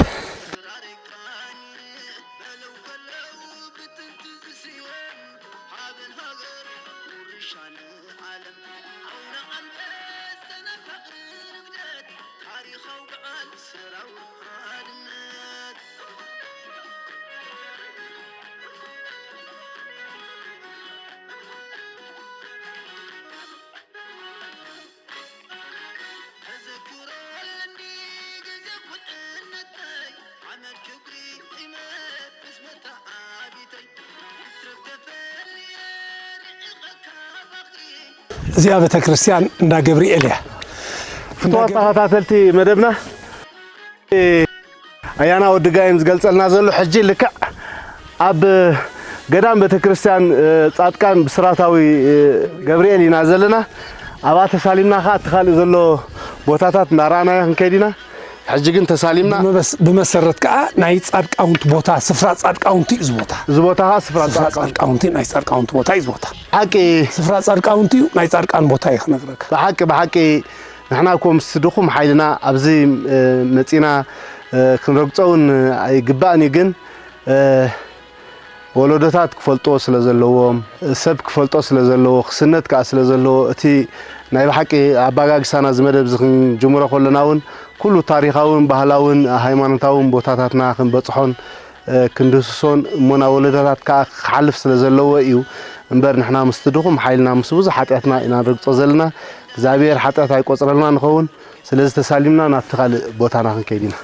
እዚኣ ቤተ ክርስቲያን እንዳ ገብርኤል እያ። ፍትዋት ተኸታተልቲ መደብና ኣያና ወዲ ጋይም ዝገልጸልና ዘሎ ሕጂ ልክዕ ኣብ ገዳም ቤተክርስትያን ጻድቃን ብስራታዊ ገብርኤል ኢና ዘለና። ኣብኣ ተሳሊምና ከኣ እቲ ካልእ ዘሎ ቦታታት እናረኣናዮ ክንከይድ ኢና። ሕጂ ግን ተሳሊምና ብመስ- ብመሰረት ከኣ ናይ ጻድቃውንቲ ቦታ ስፍራ ጻድቃውንቲ እዩ እዚ ቦታ። እዚ ቦታ ከኣ ስፍራ ስፍራ ጻድቃውንቲ ጻድቃውንቲ ናይ ጻድቃውንቲ ቦታ እዩ እዚ ቦታ። ሓቂ ስፍራ ጻድቃውንቲ እዩ ናይ ጻድቃን ቦታ እዩ ክነግረካ። ብሓቂ ብሓቂ ንሕና እኮ ምስ ድኹም ሓይልና ኣብዚ መጺና ክንረግጾ እውን ኣይግባእን እዩ ግን ወለዶታት ክፈልጥዎ ስለ ዘለዎም ሰብ ክፈልጦ ስለ ዘለዎ ክስነት ከኣ ስለ ዘለዎ እቲ ናይ ብሓቂ ኣባጋግሳና እዚ መደብ እዚ ክንጅምሮ ከለና እውን ኩሉ ታሪኻውን ባህላውን ሃይማኖታውን ቦታታትና ክንበጽሖን ክንድህስሶን እሞ ናብ ወለዶታት ከኣ ክሓልፍ ስለ ዘለዎ እዩ እምበር ንሕና ምስቲ ድኹም ሓይልና ምስ ብዙሕ ሓጢኣትና ኢና ንረግጾ ዘለና እግዚኣብሔር ሓጢኣት ኣይቆጽረልና ንኸውን ስለዚ ተሳሊምና ናብቲ ካልእ ቦታና ክንከይድ ኢና።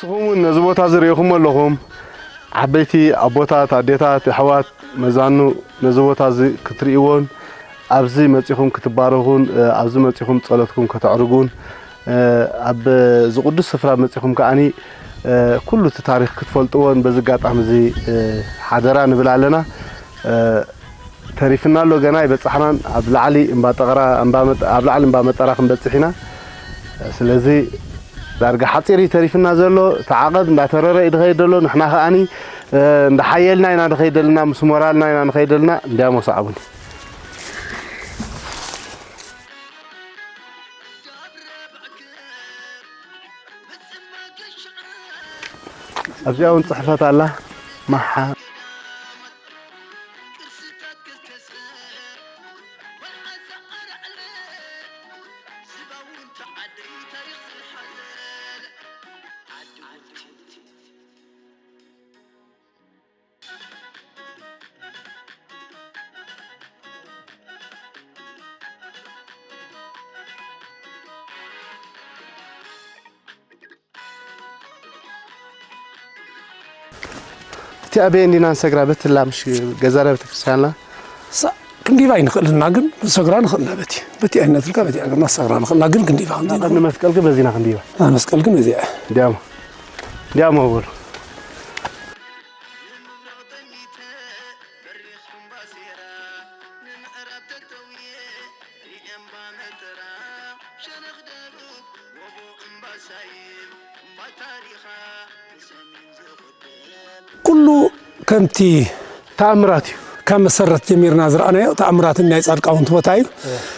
ንስኹም እውን ነዚ ቦታ እዚ ርኢኹም ኣለኹም። ዓበይቲ ኣቦታት፣ ኣዴታት፣ ኣሕዋት፣ መዛኑ ነዚ ቦታ እዚ ክትርእይዎን ኣብዚ መጺኹም ክትባረኹን፣ እ፣ ኣብዚ መጺኹም ጸሎትኩም ከተዕርጉን፣ እ፣ ኣብዚ ቅዱስ ስፍራ መጺኹም ከኣኒ፣ እ፣ ኩሉ እቲ ታሪኽ ክትፈልጥዎን በዚ ኣጋጣሚ እዚ፣ እ፣ ሓደራ ንብል ኣለና። እ፣ ተሪፍና ኣሎ፣ ገና ኣይበጻሕናን። ኣብ ላዕሊ እምባ ጠቕራ፣ እምባ መጥ-፣ ኣብ ላዕሊ እምባ መጠራ ክንበጽሕ ኢና። ስለዚ ዳርጋ ሓጺር እዩ ተሪፍና ዘሎ። እቲ ዓቐብ እንዳተረረ እዩ ዝኸይድ ዘሎ። ንሕና ከኣኒ፣ እ፣ እንዳሓየልና ኢና ንኸይድ ዘለና፣ ምስ ሞራልና ኢና ንኸይድ ዘለና። እንዲያሞ ሰዓቡኒ። ኣብዚኣ እውን ጽሕፈት ኣላ። መሓ-፣ እቲ ኣበይ እንዲና ንሰግራ? በትላ ምሽ ገዛና ቤተክርስትያንና? ሳ-፣ ክንዲባ ኣይንኽእልና፣ ግን ንሰግራ ንኽእልና። በቲ፣ በቲ ኣይነትልካ፣ በቲ ኣገርና ሰግራ ንኽእልና፣ ግን ክንዲባ፣ ክንዲባ። ንመስቀል ግን በዚና ክንዲባ። ኣ፣ መስቀል ግን በዚኣ። እንዲያሞ፣ እንዲያሞ በሉ። ኩሉ ከምቲ ተኣምራት እዩ። ካብ መሰረት ጀሚርና ዝረኣናዮ ተኣምራትን ናይ ጻድቃውንቲ ቦታ እዩ።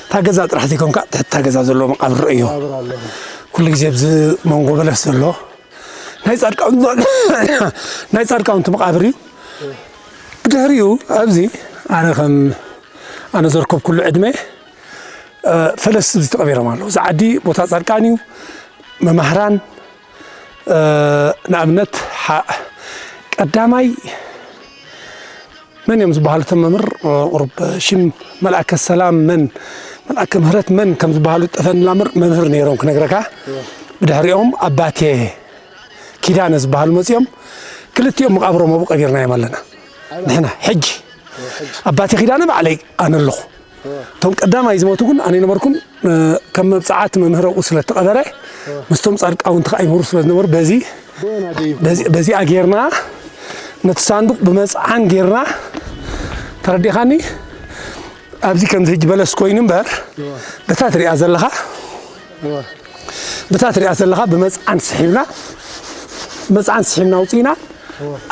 እታ ገዛ ጥራሕ ዘይኮንካ፣ ትሕቲ እታ ገዛ ዘሎ መቓብር ርእዮ። መቓብር ኣሎ። ኩሉ ግዜ ኣብዚ መንጎ በለስ ዘሎ ናይ ጻድቃውንቲ፣ ናይ ጻድቃውንቲ መቓብር እዩ። ብድሕሪኡ ኣብዚ ኣነ ከም ኣነ ዘርከብኩሉ ዕድመ፣ እ፣ ፈለስቲ ኣብዚ ተቐቢሮም ኣለዉ። እዚ ዓዲ ቦታ ጻድቃን እዩ። መማህራን፣ እ፣ ንኣብነት ሓ-፣ ቀዳማይ መን እዮም ዝበሃሉ እቶም መምህር? እ፣ ቁሩብ ሽም መልኣከ ሰላም መን፣ መልኣከ ምህረት መን ከም ዝበሃሉ ጠፈንላ እምበር መምህር ነይሮም ክነግረካ። ብድሕሪኦም ኣባቴ ኪዳነ ዝበሃሉ መጺኦም፣ ክልቲኦም መቓብሮም ኣብኡ ቀቢርናዮም ኣለና። ንሕና ሕጂ ኣባቴ ኪዳነ ባዕለይ ኣነ ኣለኹ። እቶም ቀዳማይ ዝሞቱ ግን ኣነ ኣይነበርኩን። እ፣ ከም መብጽዓ እቲ መምህር ኣብኡ ስለ እተቐበረ፣ ምስቶም ጻድቃውንቲ ከኣ ይመሩ ስለ ዝነበሩ፣ በዚ፣ በዚ፣ በዚኣ ጌርና፣ ነቲ ሳንዱቕ ብመጽዓን ጌርና፣ ተረዲኻኒ? ኣብዚ ከምዚ ሕጂ በለስ ኮይኑ እምበር፣ በታ ትሪኣ ዘለኻ፣ በታ ትሪኣ ዘለኻ ብመጽዓን ስሒብና፣ መጽዓን ስሒብና ኣውጺእና፣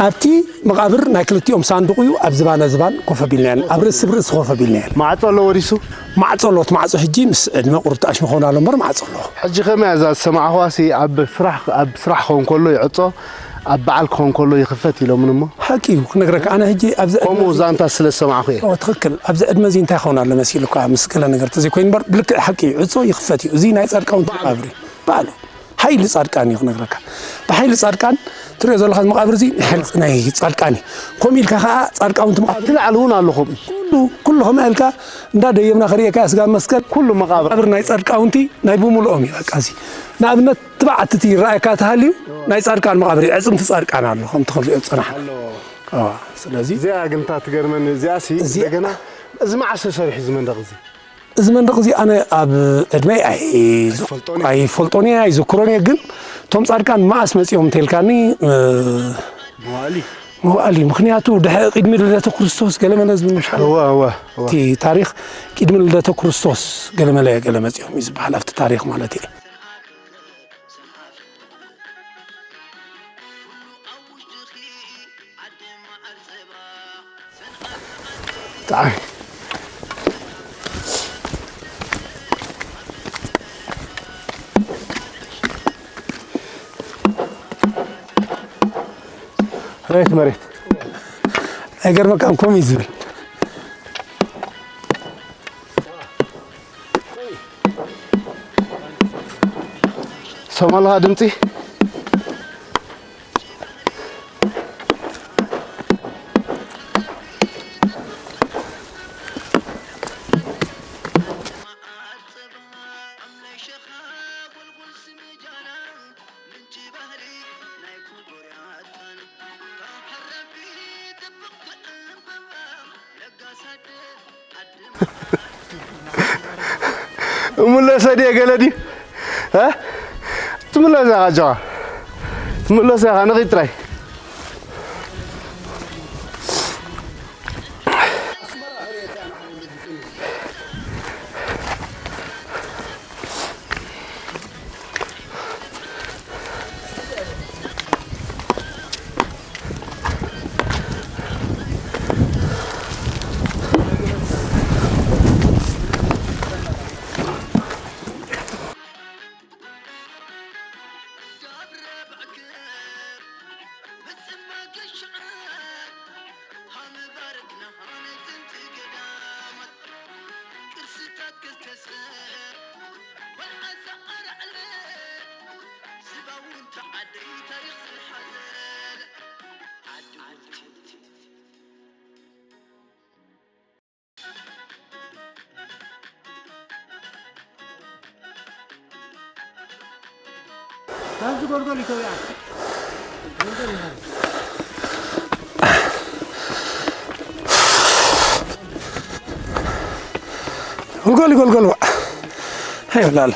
ኣብቲ መቓብር ናይ ክልቲኦም ሳንዱቕ እዩ፣ ኣብ ዝባን ዝባን ኮፍ ኣቢልናየን፣ ኣብ ርእሲ ብርእሲ ኮፍ ኣቢልናየን። ማዕጾ ኣሎ ወዲሱ? ማዕጾ ኣሎ፣ እቲ ማዕጾ ሕጂ ምስ ዕድመ ቁሩብ ተኣሽሙ ክኸውን ኣሎ እምበር ማዕጾ ኣሎ። ሕጂ ከመይ እያ እዛ ዝሰማዕኹዋሲ ኣብ ስራሕ፣ ኣብ ስራሕ ክኸውን ከሎ ይዕጾ፣ ኣብ በዓል ክኸውን ከሎ ይኽፈት ኢሎምን እሞ? ሓቂ እዩ ክነግረካ፣ ኣነ ሕጂ ኣብዚ ዕድመ ከምኡ እዚ ዛንታ ስለ ዝሰማዕኹ እየ። ኦ፣ ትኽክል። ኣብዚ ዕድመ እዚ እንታይ ክኸውን ኣሎ መሲሉካ? ምስ ገለ ነገር ተዘይኮይኑ እምበር ብልክዕ ሓቂ እዩ። ዕጾ ይኽፈት እዩ። እዚ ናይ ጻድቃውንቲ መቓብር እዩ። ባዕሉ ሓይሊ ጻድቃን እዩ ክነግረካ። ብሓይሊ ጻድቃን ትሪኦ ዘለኻ መቓብር እዚ ናይ ሓይሊ ናይ ጻድቃን እዩ። ከምኡ ኢልካ ከኣ ጻድቃውንቲ መቓብር ኣብቲ ላዕሊ እውን ኣለኹም። ኩሉ፣ ኩሉ ከምኡ ኢልካ እንዳደየብና ክርእየካ ስጋ መስቀል ኩሉ መቓብር። መቓብር ናይ ጻድቃውንቲ ናይ ብምልኦም እዩ። በቃ እዚ ንኣብነት እቲ በዓቲ እቲ ይረኣየካ ተሃልዩ ናይ ጻድቃን መቓብር እዩ። ኣዕጽምቲ ጻድቃን ኣሎ ከምቲ ክንሪኦ ዝጸናሕና። ኣለዎ። ኣዋ፣ ስለዚ እዚኣ ግን እታ ትገርመኒ እዚኣሲ እዚኣ እንደገና እዚ መዓስ ተሰሪሑ እዚ መንደቕ እዚ? እዚ መንደቕ እዚ ኣነ ኣብ ዕድመይ ኣይ-፣ ኣይፈልጦን እየ። ኣይፈልጦን እየ፣ ኣይዝክሮን እየ። ግን እቶም ጻድቃን መኣስ መጺኦም እንተልካኒ፣ እ፣ መዋእሊ። መዋእሊ። ምኽንያቱ ድሐ-፣ ቅድሚ ልደተ ክርስቶስ ገለ መለ ዝብል ምሽ-፣ እወ፣ እወ፣ እወ። እቲ ታሪኽ ቅድሚ ልደተ ክርስቶስ ገለ መለ ገለ መጺኦም እዩ ዝበሃል ኣብቲ ታሪኽ ማለት እየ። ብጣዕሚ ራይት መሬት ኣይገርመካን? ከምኡ እዩ ዝብል። ሰማልኻ ድምፂ? እምለሰ ድየ ገለ ድዩ? እ? ትምለስ ኢኻ ኣጆኻ። ትምለስ ኢኻ፣ ንኺድ ጥራይ። ጎልጎል፣ ጎልጎል፣ ዋ። ሃይ፣ ወላል።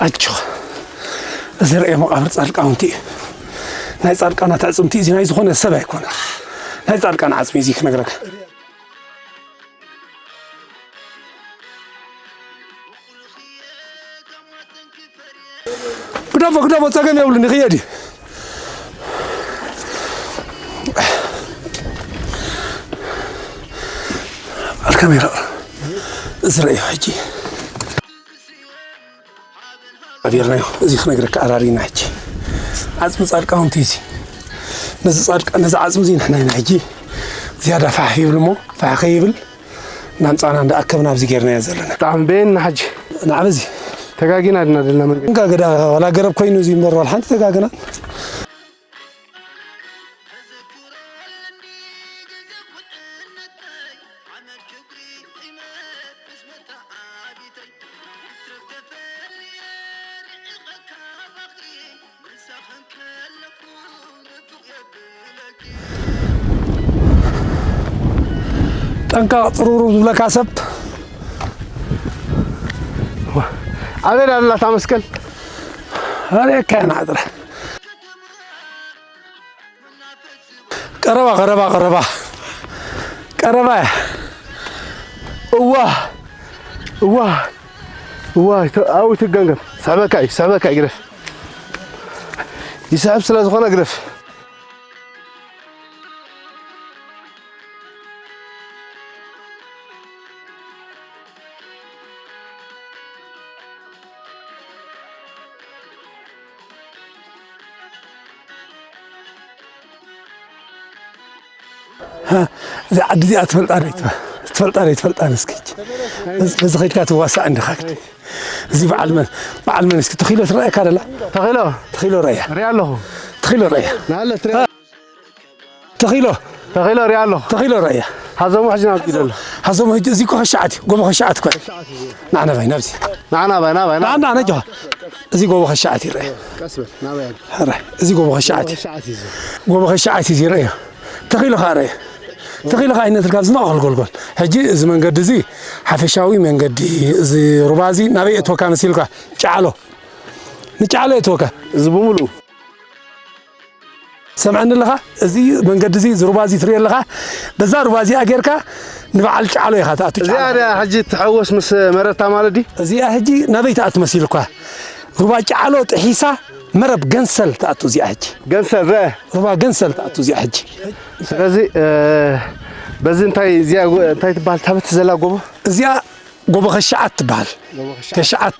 ኣጆኻ። እዚ ርኤ መቓብር ጻድቃውንቲ እዩ። ናይ ጻድቃናት ኣዕጽምቲ እዚ ናይ ዝኾነ ሰብ ኣይኮነ። ናይ ጻድቃን ዓጽሚ እዚ ክነግረካ። ግደፎ፣ ግደፎ፣ ጸገም የብሉን፣ ይኽየድ እዩ። ኣልካሜራ ዝረአዮ ሕጂ። ኣቢርናዮ፣ እዚ ክነግረካ ኣራሪና ሕጂ። ዓጽሚ ጻድቃውንቲ እዚ። ነዚ ጻድቃ-፣ ነዚ ዓጽሚ እዚ ንሕና ኢና ሕጂ ዝያዳ ፋሕ ይብል እሞ፣ ፋሕ ከይብል እናምጻና እንዳኣከብና ኣብዚ ጌርናዮ ዘለና። ብጣዕሚ በየን ንሓጂ። ንዓበዚ። ተጋጊና ድና ደልና መንገዲ። እንካ ገዳ ዋላ ገረብ ኮይኑ እዚ እምበር ዋላ ሓንቲ ተጋግና። ጠንቃቕ ጥሩሩ ዝብለካ ሰብ። ኣበይ ኣላ እታ መስቀል? ኣርእየካ ኢና ጥራሕ። ቀረባ፣ ቀረባ፣ ቀረባ። ቀረባ እያ። እዋ፣ እዋ፣ እዋ፣ ተ-፣ ኣብኡ ትገንገም። ስሕበካ እዩ፣ ስሕበካ እዩ፣ ግደፍ። ይስሕብ ስለ ዝኾነ ግደፍ። ሃ፣ እዛ ዓዲ እዚኣ ትፈልጣ ዶ ኣይትፈ-፣ ትፈልጣ ዶ ኣይትፈልጣን እስኪ? በዚ፣ በዚ ኸይድካ ትዋሳእ እንዲኻ ግዲ። እዚ በዓል መን፣ በዓል መን እስኪ ተኺሎ ትረኣየካ ደላ? ተኺሎ። ተኺሎ ረእያ። ሪኣ ኣለኹ። ተኺሎ ረእያ። ናለ ትሪኣ። ተኺሎ። ተኺሎ ሪኣ ኣለኹ። ተኺሎ ረእያ። ሃዞሞ ሕጂ ናብ ኢዱ ኣሎ። ሃዞሞ ሕጂ፣ እዚ እኮ ኸሻዓት እዩ፣ ጎቦ ኸሻዓት እኮ እዩ። ኸሻዓት እዩ። ንዓ ናባይ፣ ናብዚ። ንዓ ናባይ፣ ናባይ፣ ናባይ። ንዓ፣ ንዓ ነጆ። እዚ ጎቦ ኸሻዓት ይረአ። ቀስ በል፣ ናባይ ኣሎ። ኧረ፣ እዚ ጎቦ ኸሻዓት እዩ። ኸሻዓት እዩ እዚ። ጎቦ ኸሻዓት እዩ ዝረአዮ። ተኺሉ ኸኣ ረእየ። ተኺሉ ኸኣ ኣይነትርካ ዝማእኸል ጎልጎል። ሕጂ እዚ መንገዲ እዚ ሓፈሻዊ መንገዲ፣ እዚ ሩባ እዚ ናበይ የእትወካ መሲልካ? ጫዕሎ። ንጫዕሎ የእትወካ። እዚ ብምሉኡ። ሰምዐኒ ኣለኻ? እዚ መንገዲ እዚ፣ እዚ ሩባ እዚ ትሪኦ ኣለኻ? በዛ ሩባ እዚኣ ጌርካ ንበዓል ጫዕሎ ኢኻ ትኣቱ፣ እዚኣ ጫዕሎ። ድያ ሕጂ ትሕወስ ምስ መረታ ማለት ድዩ? እዚኣ ሕጂ ናበይ ትኣቱ መሲልኳ? ሩባ ጫዕሎ ጥሒሳ መረብ ገንሰል ትኣቱ እዚኣ ሕጂ። ገንሰል፣ ረአ። ሩባ ገንሰል ትኣቱ እዚኣ ሕጂ። ስለዚ፣ እ፣ በዚ እንታይ፣ እዚኣ ጎ-፣ እንታይ ትበሃል? ታበት ዘላ ጎቦ? እዚኣ ጎቦ ኸሻዓት ትበሃል። ጎቦ ኸሻዓት። ኸሻዓት፣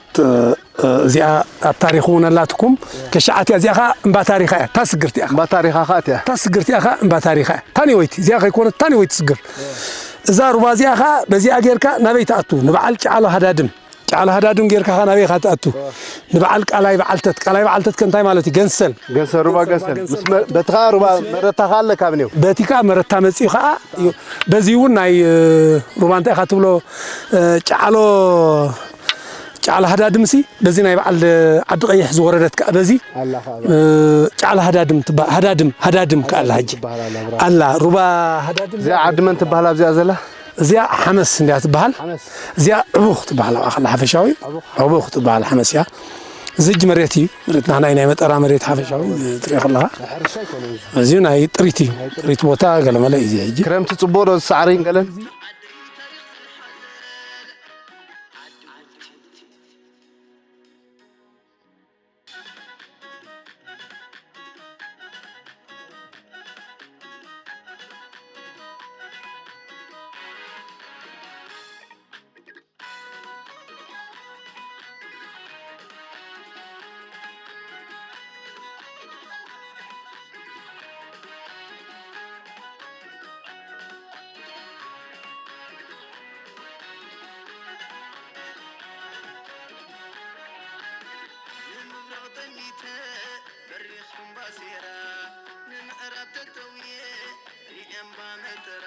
እ፣ እዚኣ ኣብ ታሪኽ እውን ኣላትኩም። ከሻዓት እያ፣ እዚኣ ኸዓ እምባ ታሪኻ እያ። እታ ስግርቲ እያ። እምባ ታሪኻ ኸዓ እቲያ። እታ ስግርቲ እያ ኸዓ እምባ ታሪኻ እያ። እታ ነወይቲ፣ እዚኣ ከይኮነት እታ ነወይቲ ስግር። እዛ ሩባ እዚኣ ኸዓ በዚኣ ጌርካ ናበይ ትኣቱ? ንበዓል ጫሎ ሃዳድም። ጫሎ ሃዳድም ጌርካ ኸዓ ናበይ ኢኻ ትኣቱ? ንበዓል ቃላይ በዓልተት። ቃላይ በዓልተት ከ እንታይ ማለት እዩ? ገንሰል። ገንሰል፣ ሩባ ገንሰል። ምስ መ-፣ በቲ ኸዓ ሩባ መረታ ኸዓ ኣለካ ኣብኔው። በቲ ኸዓ መረታ መጺኡ ኸዓ እዩ። በዚ እውን ናይ፣ እ፣ ሩባ እንታይ ኢኻ ትብሎ? እ፣ ጫሎ ጫላ ሃዳድምሲ በዚ ናይ በዓል ዓዲ ቀይሕ ዝወረደት ከኣ በዚ፣ ኣላ ከኣ። እ፣ ጫላ ሃዳድም ትበሃል። ሃዳድም፣ ሃዳድም ከኣ ኣላ ሕጂ። ትበሃል ኣላ፣ ብራቮ። ኣላ፣ ሩባ ሃዳድም። እዚኣ ዓዲ መን ትበሃል ኣብዚኣ ዘላ? እዚኣ ሓመስ እንድያ ትበሃል። ሓመስ። እዚኣ ዕቡኽ ትበሃል ኣብኣ ከላ ሓፈሻዊ። ዕቡኽ። ዕቡኽ ትበሃል ሓመስ እያ። እዚ ሕጂ መሬት እዩ። መሬት ናህና ናይ መጠራ መሬት ሓፈሻዊ ትሪኦ ከለኻ። ናይ ሕርሻ ኣይኮነን እዚ። እዚ ናይ ጥሪት እዩ። ናይ ጥሪት። ጥሪት ቦታ ገለመለ እዩ እዚ ሕጂ። ክረምቲ ጽቡቕ ዶ ዝሰዕርን ገለን? ንምብራቕ ጠሚተ በሪኽ እምባሴራ፣ ንምዕራብ ተጠውየ ሪኤ እምባ መጠራ፣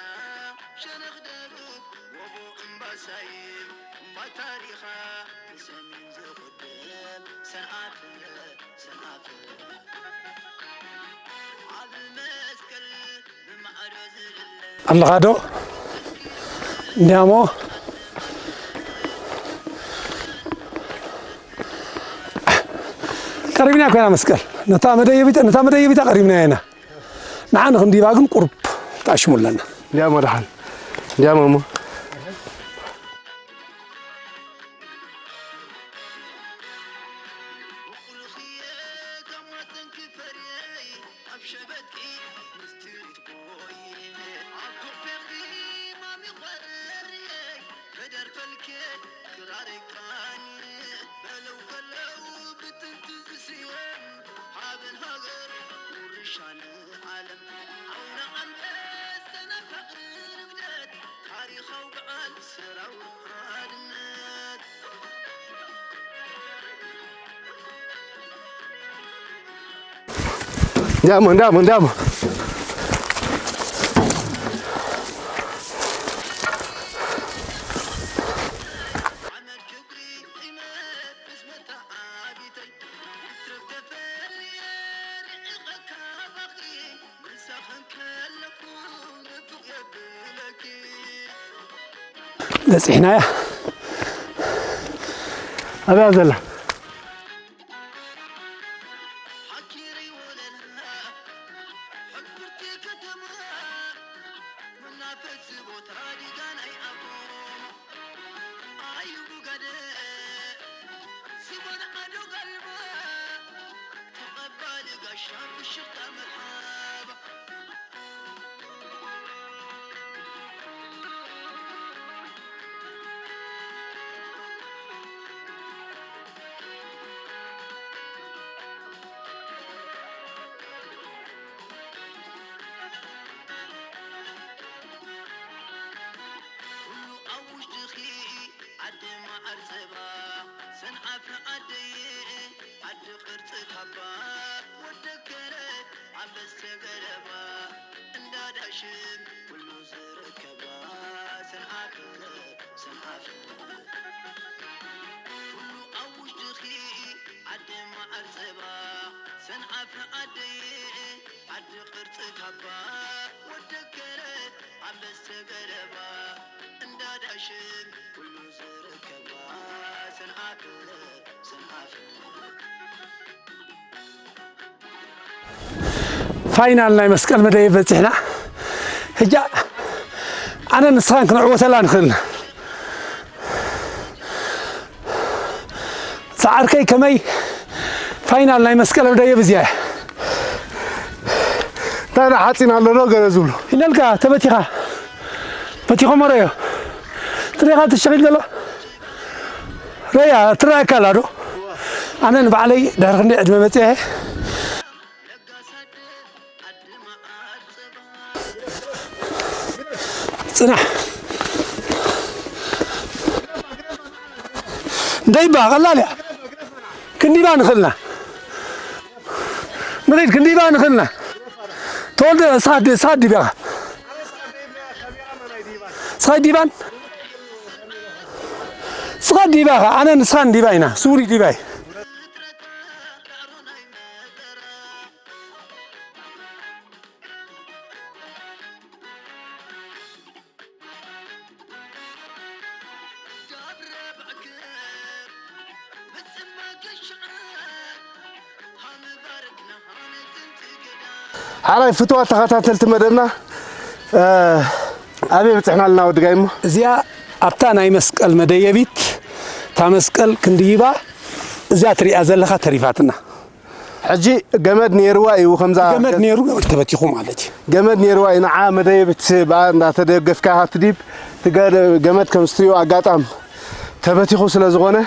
ሸነኽ ደቡብ ጎቦ እምባ ሳይም፣ እምባ ታሪኻ ንሰሜን ዝቕድም ሰንዓፈ፣ ሰንዓፈ። ዓቢ መስቀል ብማዕረ ዝልለ ኣለኻ ዶ? እንዲያሞ ቀሪብና ኮይና መስቀል። ነታ መደየቢት፣ ነታ መደየቢታ ቀሪብና ኢና። ንዓ ንኽንዲባ ግን ቁሩብ ተኣሽሙ ኣለና። እንዲያሞ ደሓን። እንዲያሞ እሞ። እንዲያሞ፣ እንዲያሞ፣ እንዲያሞ። በጺሕናያ። ኣብያ ዘላ። ኩሉ ኣብ ውሽጥኺ ዓዲ መዓር ጸባ፣ ሰንዓፈ ዓደየ ዓዲ ቅርጺ ካባ፣ ወደከረ ኣንበስተ ገለባ፣ እንዳ ዳሽን ኩሉ ዝርከባ፣ ሰንዓፈ፣ ሰንዓፈ። ኩሉ ኣብ ውሽጥኺ ዓዲ መዓር ጸባ፣ ሰንዓፈ ዓደየ ዓዲ ቅርጺ ካባ፣ ወደከረ ኣንበስተ ገለባ፣ እንዳ ዳሽን ኩሉ ዝርከባ፣ ሰንዓፈ፣ ሰንዓፈ። ፋይናል ናይ መስቀል መደብ በጺሕና። ሕጂ ኣነ ንስኻን ክንዕወተላ ንኽእል። ዝዓርከይ ከመይ ፋይናል ናይ መስቀል መደብ እዚኣ እያ። እንታይ ደኣ ሓጺን ኣሎ ዶ ገለ ዝብሉ? ኢለልካ ተበቲኻ። በቲኾሞ ረዮ። ትሪኻ ተሸኺል ዘሎ? ረያ፣ ትረኣየካ ኣላ ዶ? ኣነ ንባዕለይ ድሕሪ ክንደይ ዕድመ መጺአ እየ። ጽናሕ። ደይባ ቀላል እያ። ክንዲባ ንኽእልና። ንኺድ ክንዲባ ንኽእልና። ተወልደ፣ ንስኻ ዲ-፣ ንስኻ ዲባ ኢኻ። ንስኻ ዲባን? ንስኻ ዲባ ኢኻ። ኣነ ንስኻን ዲባ ኢና። ስውሪ ዲባ እዩ። ሓራይ ፍትዋት ተኸታተልቲ መደብና፣ እ፣ ኣበይ በጺሕና ኣለና ወዲ ጋይሞ? እዚኣ ኣብታ ናይ መስቀል መደየቢት፣ እታ መስቀል ክንድይባ፣ እዚኣ ትሪኣ ዘለኻ ተሪፋትና። ሕጂ ገመድ ነይርዋ እዩ፣ ከምዛ ገመድ ገ- ነይሩ፣ ገመድ ተበቲኹ ማለት እዩ። ገመድ ነይርዋ እዩ፣ ንዓ መደየቢት ብኣ እንዳተደገፍካ ኢኻ ትድይብ። እቲ ገ-፣ ገመድ ከም ዝትሪኦ ኣጋጣም ተበቲኹ ስለ ዝኾነ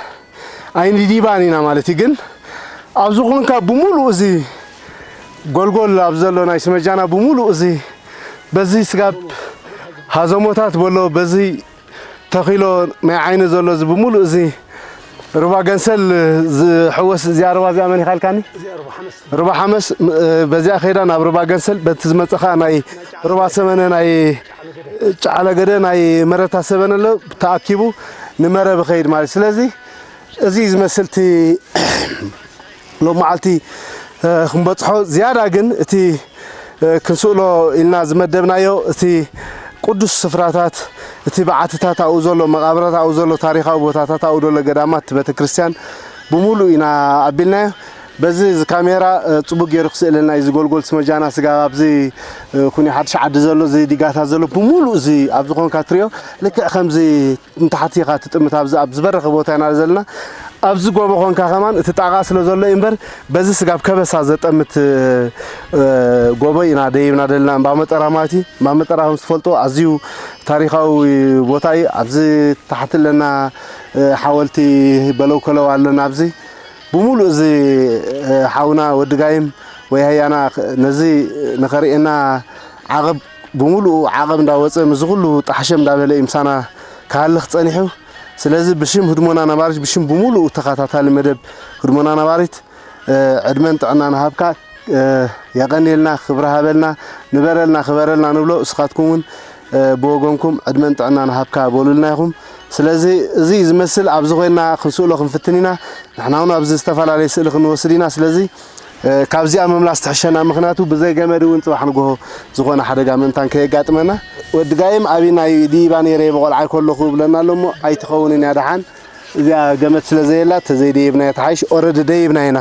ኣይንዲባን ኢና ማለት እዩ። ግን ኣብዚ ኮንካ ብምሉእ እዚ ጎልጎል ኣብ ዘሎ ናይ ስመጃና ብምሉእ እዚ በዚ ስጋብ ሃዘሞታት በሎ በዚ ተኺሎ ናይ ዓይኒ ዘሎ እዚ ብምሉእ እዚ ሩባ ገንሰል ዝሕወስ እዚኣ ሩባ እዚኣ መን ኢኻ ኢልካኒ? ሩባ ሓመስ፣ ም-፣ በዚኣ ከይዳ ናብ ሩባ ገንሰል በቲ ዝመጸኻ ናይ ሩባ ሰመነ ናይ ጫዕለ ገደ ናይ መረታ ሰበነ ኣሎ ተኣኪቡ ንመረብ ኸይድ ማለት። ስለዚ እዚ ዝመስልቲ ሎም መዓልቲ፣ እ፣ ክንበጽሖ ዝያዳ ግን እቲ፣ እ፣ ክንስእሎ ኢልና ዝመደብናዮ እቲ ቅዱስ ስፍራታት፣ እቲ በዓትታት ኣብኡ ዘሎ፣ መቓብራት ኣብኡ ዘሎ፣ ታሪኻዊ ቦታታት ኣብኡ ዘሎ ገዳማት፣ እቲ ቤተክርስትያን ብምሉእ ኢና ኣቢልናዮ። በዚ እዚ ካሜራ፣ እ፣ ጽቡቅ ገይሩ ክስእለልና እዩ። እዚ ጎልጎል ስመጃና ስጋ ኣብዚ፣ እ፣ ኩኒ ሓድሽ ዓዲ ዘሎ፣ እዚ ዲጋታት ዘሎ ብምሉእ እዚ ኣብዚ ኮንካ ትሪኦ ልክዕ ከምዚ ንታሕቲ ኢኻ ትጥምት። ኣብዚ ኣብ ዝበረኸ ቦታ ኢና ዘለና። ኣብዚ ጎቦ ኾንካ ከማን እቲ ጣቓ ስለ ዘሎ እዩ እምበር፣ በዚ ስጋብ ከበሳ ዘጠምት፣ እ፣ ጎቦ ኢና ደይብና ደለና። እምባ መጠራ ማለት እዩ። እምባ መጠራ ከም ዝትፈልጦ ኣዝዩ ታሪኻዊ ቦታ እዩ። ኣብዚ ታሕቲ ኣለና፣ እ፣ ሓወልቲ በለው ከለው ኣለና። ኣብዚ ብምሉእ እዚ፣ እ፣ ሓውና ወዲ ጋይም ወይ ሃያና ነዚ ንኸርእየና ዓቐብ ብምሉኡ ዓቐብ እንዳወፀ፣ ምስዚ ኩሉ ጣሕሸም እንዳበለ እዩ ምሳና ክሃልኽ ጸኒሑ። ስለዚ ብሽም ህድሞና ነባሪት፣ ብሽም ብምሉኡ ተኸታታሊ መደብ ህድሞና ነባሪት፣ እ፣ ዕድመን ጥዕናን ሃብካ፣ እ፣ የቐንየልና፣ ክብሪ ሃበልና፣ ንበረልና፣ ክበረልና ንብሎ። እስኻትኩም እውን፣ እ፣ ብወገንኩም ዕድመን ጥዕናን ሃብካ በሉልና ኢኹም። ስለዚ እዚ ዝመስል ኣብዚ ኮይንና ክንስእሎ ክንፍትን ኢና። ንሕና እውን ኣብዚ ዝተፈላለየ ስእሊ ክንወስድ ኢና። ስለዚ እ፣ ካብዚኣ ምምላስ ትሕሸና፣ ምኽንያቱ ብዘይ ገመድ እውን ጽባሕ ንግሆ ዝኾነ ሓደጋ ምእንታን ከየጋጥመና። ወዲ ጋይም ኣብይ ናይ ዲባ ነይረ ብቆልዓይ ከለኹ ብለና ኣሎ እሞ ኣይትኸውንን እያ ደሓን። እዚኣ ገመድ ስለ ዘየላ ተዘይደይብና እያ ተሓይሽ። ኦረዲ ደይብና ኢና።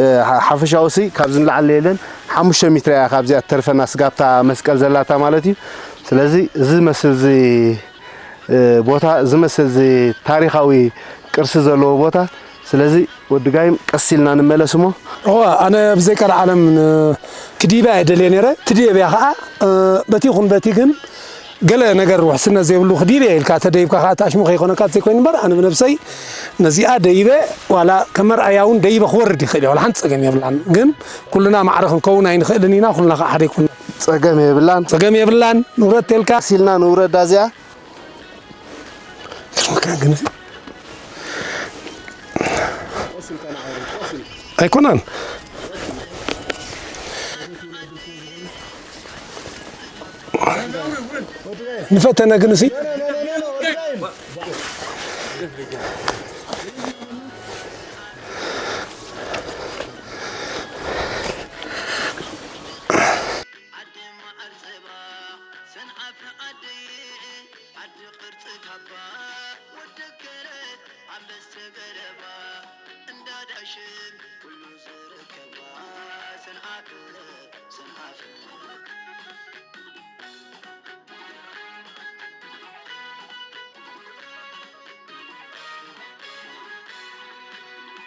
እ፣ ሓ-፣ ሓፈሻዊ ሲ ካብዚ ንላዕሊ የለን። ሓሙሽተ ሜትር እያ ካብዚኣ ትተርፈና ስጋብታ መስቀል ዘላታ ማለት እዩ። ስለዚ እዚ መስል እዚ እ፣ ቦታ ዝመስል እዚ ታሪኻዊ ቅርሲ ዘለዎ ቦታ። ስለዚ ወዲ ጋይም ቀስ ኢልና ንመለስ እሞ። እወ፣ ኣነ ብዘይ ቀልዓለም ን-፣ ክዲባ እየ ደልየ ነይረ። ትድየብ እያ ኸዓ፣ እ፣ በቲ ይኹን በቲ ግን ገለ ነገር ውሕስነት ዘይብሉ ክዲብ እየ ኢልካ ተደይብካ ኸዓ ተኣሽሙ ከይኮነካ ዘይኮይኑ እምበር፣ ኣነ ብነብሰይ ነዚኣ ደይበ ዋላ ከም መርኣያ እውን ደይበ ክወርድ ይኽእል እየ። ዋላ ሓንቲ ጸገም የብላን። ግን ኩልና ማዕረ ክንከውን ኣይንኽእልን ኢና፣ ኩልና ኸዓ ሓደ ይኩን። ጸገም የብላን። ጸገም የብላን። ንውረድ ተልካ። ቀስ ኢልና ንውረዳ እዚኣ። ኣይኮነን። ንፈተነ ግን እሲ ዓዲ መዓር ጸባ ሰንዓፈ ዓደይ ዓዲ ቅርጺ ካባ ወደገለ ኣንበስተ ገለባ እንዳ ዳሽን ኩሉ ዝርከባ ሰንዓፈ ሰንዓፈ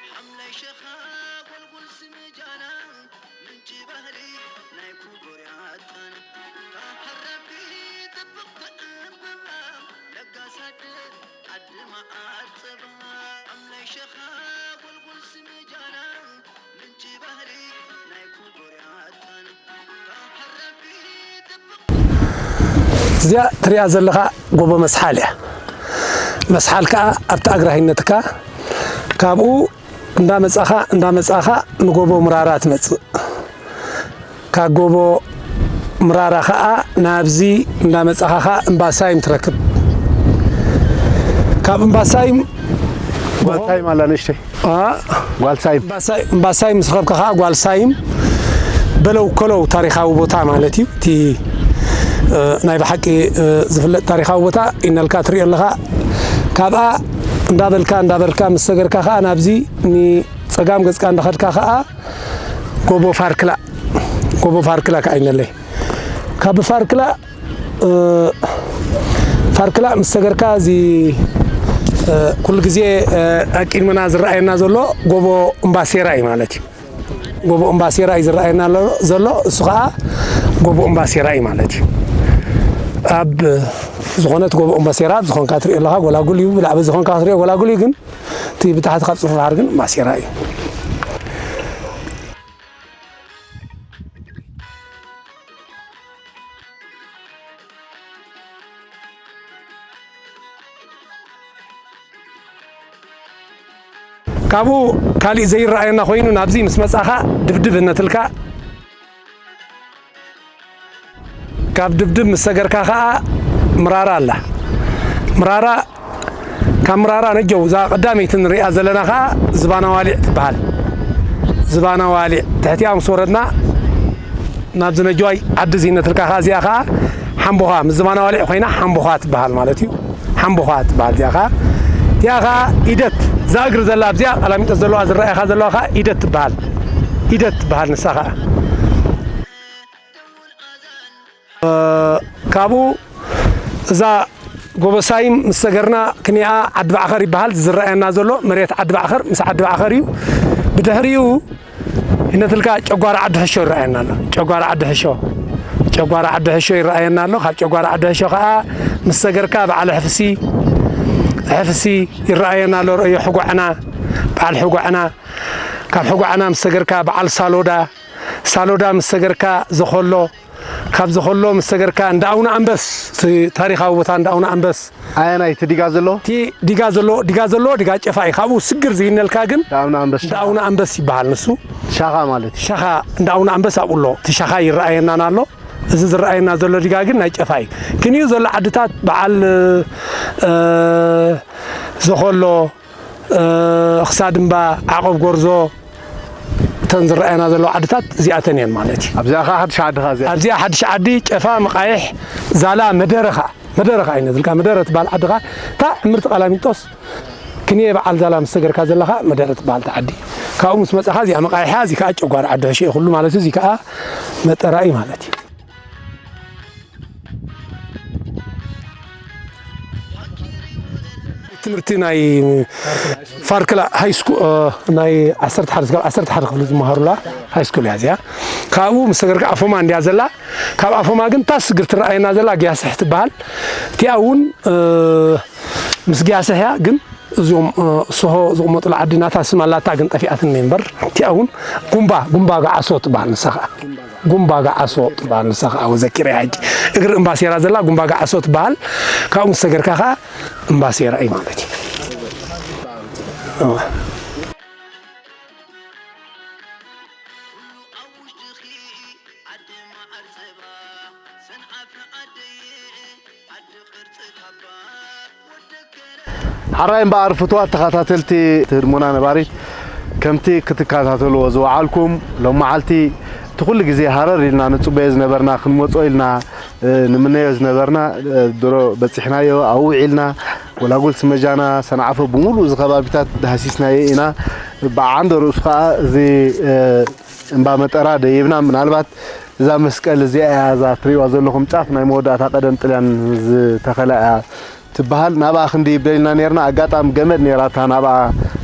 ሓምላይ ሸኻ ጎልጎል ስምጃና ምንጪ ባህሊ ናይ ኩጎርያታን ሃረቢ ጥብቕ ትዕምብባ ለጋስ ዓዲ ዓዲ መዓር ጸባ ሓምላይ ሸኻ ጎልጎል ስምጃና እዚኣ ትሪኣ ዘለኻ ጎቦ መስሓል እያ። መስሓል ከኣ ኣብቲ ኣግራሂነትካ ካብኡ እንዳመጻኻ እንዳመጻኻ ንጎቦ ምራራ ትመጽእ። ካብ ጎቦ ምራራ ኸኣ ናብዚ እንዳመጻኻ ኸኣ እምባሳይም ትረክብ። ካብ እምባሳይም ጓል ሳይም ኣላ ንእሽተይ። አ? ጓል ሳይም። እምባሳይ-፣ እምባሳይም ምስ ረኸብካ ኸኣ ጓል ሳይም በለው ከለው ታሪኻዊ ቦታ ማለት እዩ። እቲ፣ እ፣ ናይ ብሓቂ፣ እ፣ ዝፍለጥ ታሪኻዊ ቦታ ኢነልካ ትሪኦ ኣለኻ። ካብኣ እንዳበልካ እንዳበልካ ምስ ሰገርካ ኸኣ ናብዚ ንጸጋም ገጽካ እንዳኸድካ ኸኣ ጎቦ ፋርክላ፣ ጎቦ ፋርክላ ከኣ ኢነለይ። ካብ ፋርክላ እ፣ ፋርክላ ምስ ሰገርካ እዚ፣ እ፣ ኩሉ ግዜ፣ እ፣ ኣቂድምና ዝረኣየና ዘሎ ጎቦ እምባሴራ እዩ ማለት እዩ። ጎቦ እምባሴራ እዩ ዝረኣየና ኣሎ-፣ ዘሎ፣ እሱ ኸኣ ጎቦ እምባሴራ እዩ ማለት እዩ። ኣብ ዝኾነት ጎቦ እምባሴራ ኣብ ዝኾንካ ትሪኦ ኣለኻ፣ ጎላጉል እዩ፣ ብላዕሊ ዝኾንካ ትሪኦ ጎላጉል እዩ፣ ግን እቲ ብታሕቲ ካብ ጽፍሪ ባሕሪ ግን እምባሴራ እዩ። ካብኡ ካሊእ ዘይረኣየና ኮይኑ ናብዚ ምስ መጻኻ ድብድብ እነትልካ፣ ካብ ድብድብ ምስ ሰገርካ ኸኣ ምራራ ኣላ። ምራራ፣ ካብ ምራራ ነጀው እዛ ቀዳመይቲ ንሪኣ ዘለና ኸኣ ዝባና ዋሊዕ ትበሃል። ዝባና ዋሊዕ ትሕቲኣ ምስ ወረድና ናብዚ ነጀዋይ ዓዲ እዚ እነትልካ ኸኣ እዚኣ ኸኣ ሓምቦኻ፣ ምስ ዝባና ዋሊዕ ኮይና ሓምቦኻ ትበሃል ማለት እዩ። ሓምቦኻ ትበሃል እዚኣ ኸኣ። እቲኣ ኸኣ ኢደት፣ እዛ እግሪ ዘላ ኣብዚኣ ቀላሚጦስ ዘለዋ ዝረኣየኻ ዘለዋ ኸኣ ኢደት ትበሃል። ኢደት ትበሃል ንሳ ኸኣ። እ፣ ካብኡ እዛ ጎቦ ሳይም ምስ ሰገርና ክንያ ዓዲ ባዕኸር ይበሃል። ዝረኣየና ዘሎ መሬት ዓዲ ባዕኸር፣ ምስ ዓዲ ባዕኸር እዩ። ብድሕሪኡ ይነትልካ ጨጓራ ዓዲ ሕሾ ይረኣየና ኣሎ። ጨጓራ ዓዲ ሕሾ፣ ጨጓራ ዓዲ ሕሾ ይረኣየና ኣሎ። ካብ ጨጓራ ዓዲ ሕሾ ኸኣ ምስ ሰገርካ በዓል ሕፍሲ፣ ሕፍሲ ይረኣየና ኣሎ። ርእዮ ሕጓዕና፣ በዓል ሕጓዕና። ካብ ሕጓዕና ምስ ሰገርካ በዓል ሳሎዳ፣ ሳሎዳ ምስ ሰገርካ ዘኸሎ፣ ካብ ዘኸሎ ምስ ሰገርካ እንዳ ኣቡነ ኣንበስ፣ እቲ ታሪኻዊ ቦታ እንዳ ኣቡነ ኣንበስ። ኣየናይ እቲ ዲጋ ዘሎ? እቲ ዲጋ ዘሎ፣ ዲጋ ዘሎ፣ ዲጋ ጨፋ እዩ። ካብኡ ስግር ዝይነልካ ግን እንዳ ኣቡነ ኣንበስ እንዳ ኣቡነ ኣንበስ ይበሃል ንሱ። ሻኻ ማለት እዩ። ሻኻ እንዳ ኣቡነ ኣንበስ ኣብኡ ኣሎ። እቲ ሻኻ ይረኣየናን ኣሎ። እዚ ዝረኣየና ዘሎ ዲጋ ግን ናይ ጨፋ እዩ። ክንዩ ዘሎ ዓድታት በዓል፣ እ፣ ዘኸሎ፣ እ፣ ክሳድ እምባ፣ ዓቐብ ጎርዞ፣ እተን ዝረኣያና ዘለዋ ዓድታት እዚኣተን እየን ማለት እዩ። ኣብዚኣ ኸዓ ሓድሽ ዓዲ ኸዓ እዚኣ። ኣብዚኣ ሓድሽ ዓዲ፣ ጨፋ፣ መቓይሕ፣ ዛላ፣ መደረ ኸዓ፣ መደረ ኸዓ እዩ ነዝልካ፣ መደረ ትበሃል ዓዲ ኸዓ፣ እታ ዕምርቲ ቀላሚንጦስ ክንየ በዓል ዛላ ምስ ሰገርካ ዘለኻ መደረ ትበሃል እታ ዓዲ። ካብኡ ምስ መጻኻ እዚኣ መቓይሕ እያ፣ እዚ ከኣ ጨጓር ዓዲ ሕሾ እዩ ኩሉ ማለት እዩ፣ እዚ ከኣ መጠራ እዩ ማለት እዩ። ትምህርቲ ናይ ፋርክላ ሃይ ስኩ-፣ እ፣ ናይ ዓሰርተ ሓደ ክሳብ ዓሰርተ ሓደ ክፍሊ ዝመሃሩላ ሃይ ስኩል እያ እዚኣ። ካብኡ ምስ ሰገርካ ኣፎማ እንድያ ዘላ። ካብ ኣፎማ ግን እታ ስግር ትረኣየና ዘላ ግያስሕ ትበሃል። እቲኣ እውን፣ እ፣ ምስ ግያስሕ እያ፣ ግን እዚኦም፣ እ፣ ስሆ ዝቕመጡላ ዓዲ ናታ ስም ኣላታ፣ ግን ጠፊኣትኒ እምበር። እቲኣ እውን ጉምባ፣ ጉምባ ገዓሶ ትበሃል ንሳ ኸዓ። ጉምባ ገዓሶ ትበሃል ንሳ ኸዓ፣ ወዘኪረያ ሕጂ። እግሪ እምባሴራ ዘላ ጉምባ ገዓሶ ትበሃል። ካብኡ ምስ ሰገርካ ኸዓ እምባሴራ እዩ ማለት እዩ። እወ። ሓራይ እምበኣር ፍቱዋት ተኸታተልቲ ህድሞና ነባሪት፣ ከምቲ ክትከታተልዎ ዝወዓልኩም፣ ሎመዓልቲ እቲ ኩሉ ግዜ ሃረር ኢልና ንጽበዮ ዝነበርና፣ ክንመጾ ኢልና፣ እ፣ ንምነዮ ዝነበርና፣ እ፣ ድሮ በጺሕናዮ፣ ኣብኡ ውዒልና፣ ጎላጉል፣ ስመጃና፣ ሰንዓፈ፣ ብምሉእ እዚ ከባቢታት ዳህሲስናዮ ኢና። ብዓንደ ርእሱ ከኣ እዚ፣ እ፣ እምባ መጠራ ደይብና። ምናልባት እዛ መስቀል እዚኣ እያ፣ እዛ ትሪእዋ ዘለኹም ጫፍ ናይ መወዳእታ ቀደም ጥልያን ዝተኸላ እያ ትበሃል። ናብኣ ክንድይብ ደሊና ኔርና። ኣጋጣሚ ገመድ ኔራታ ናብኣ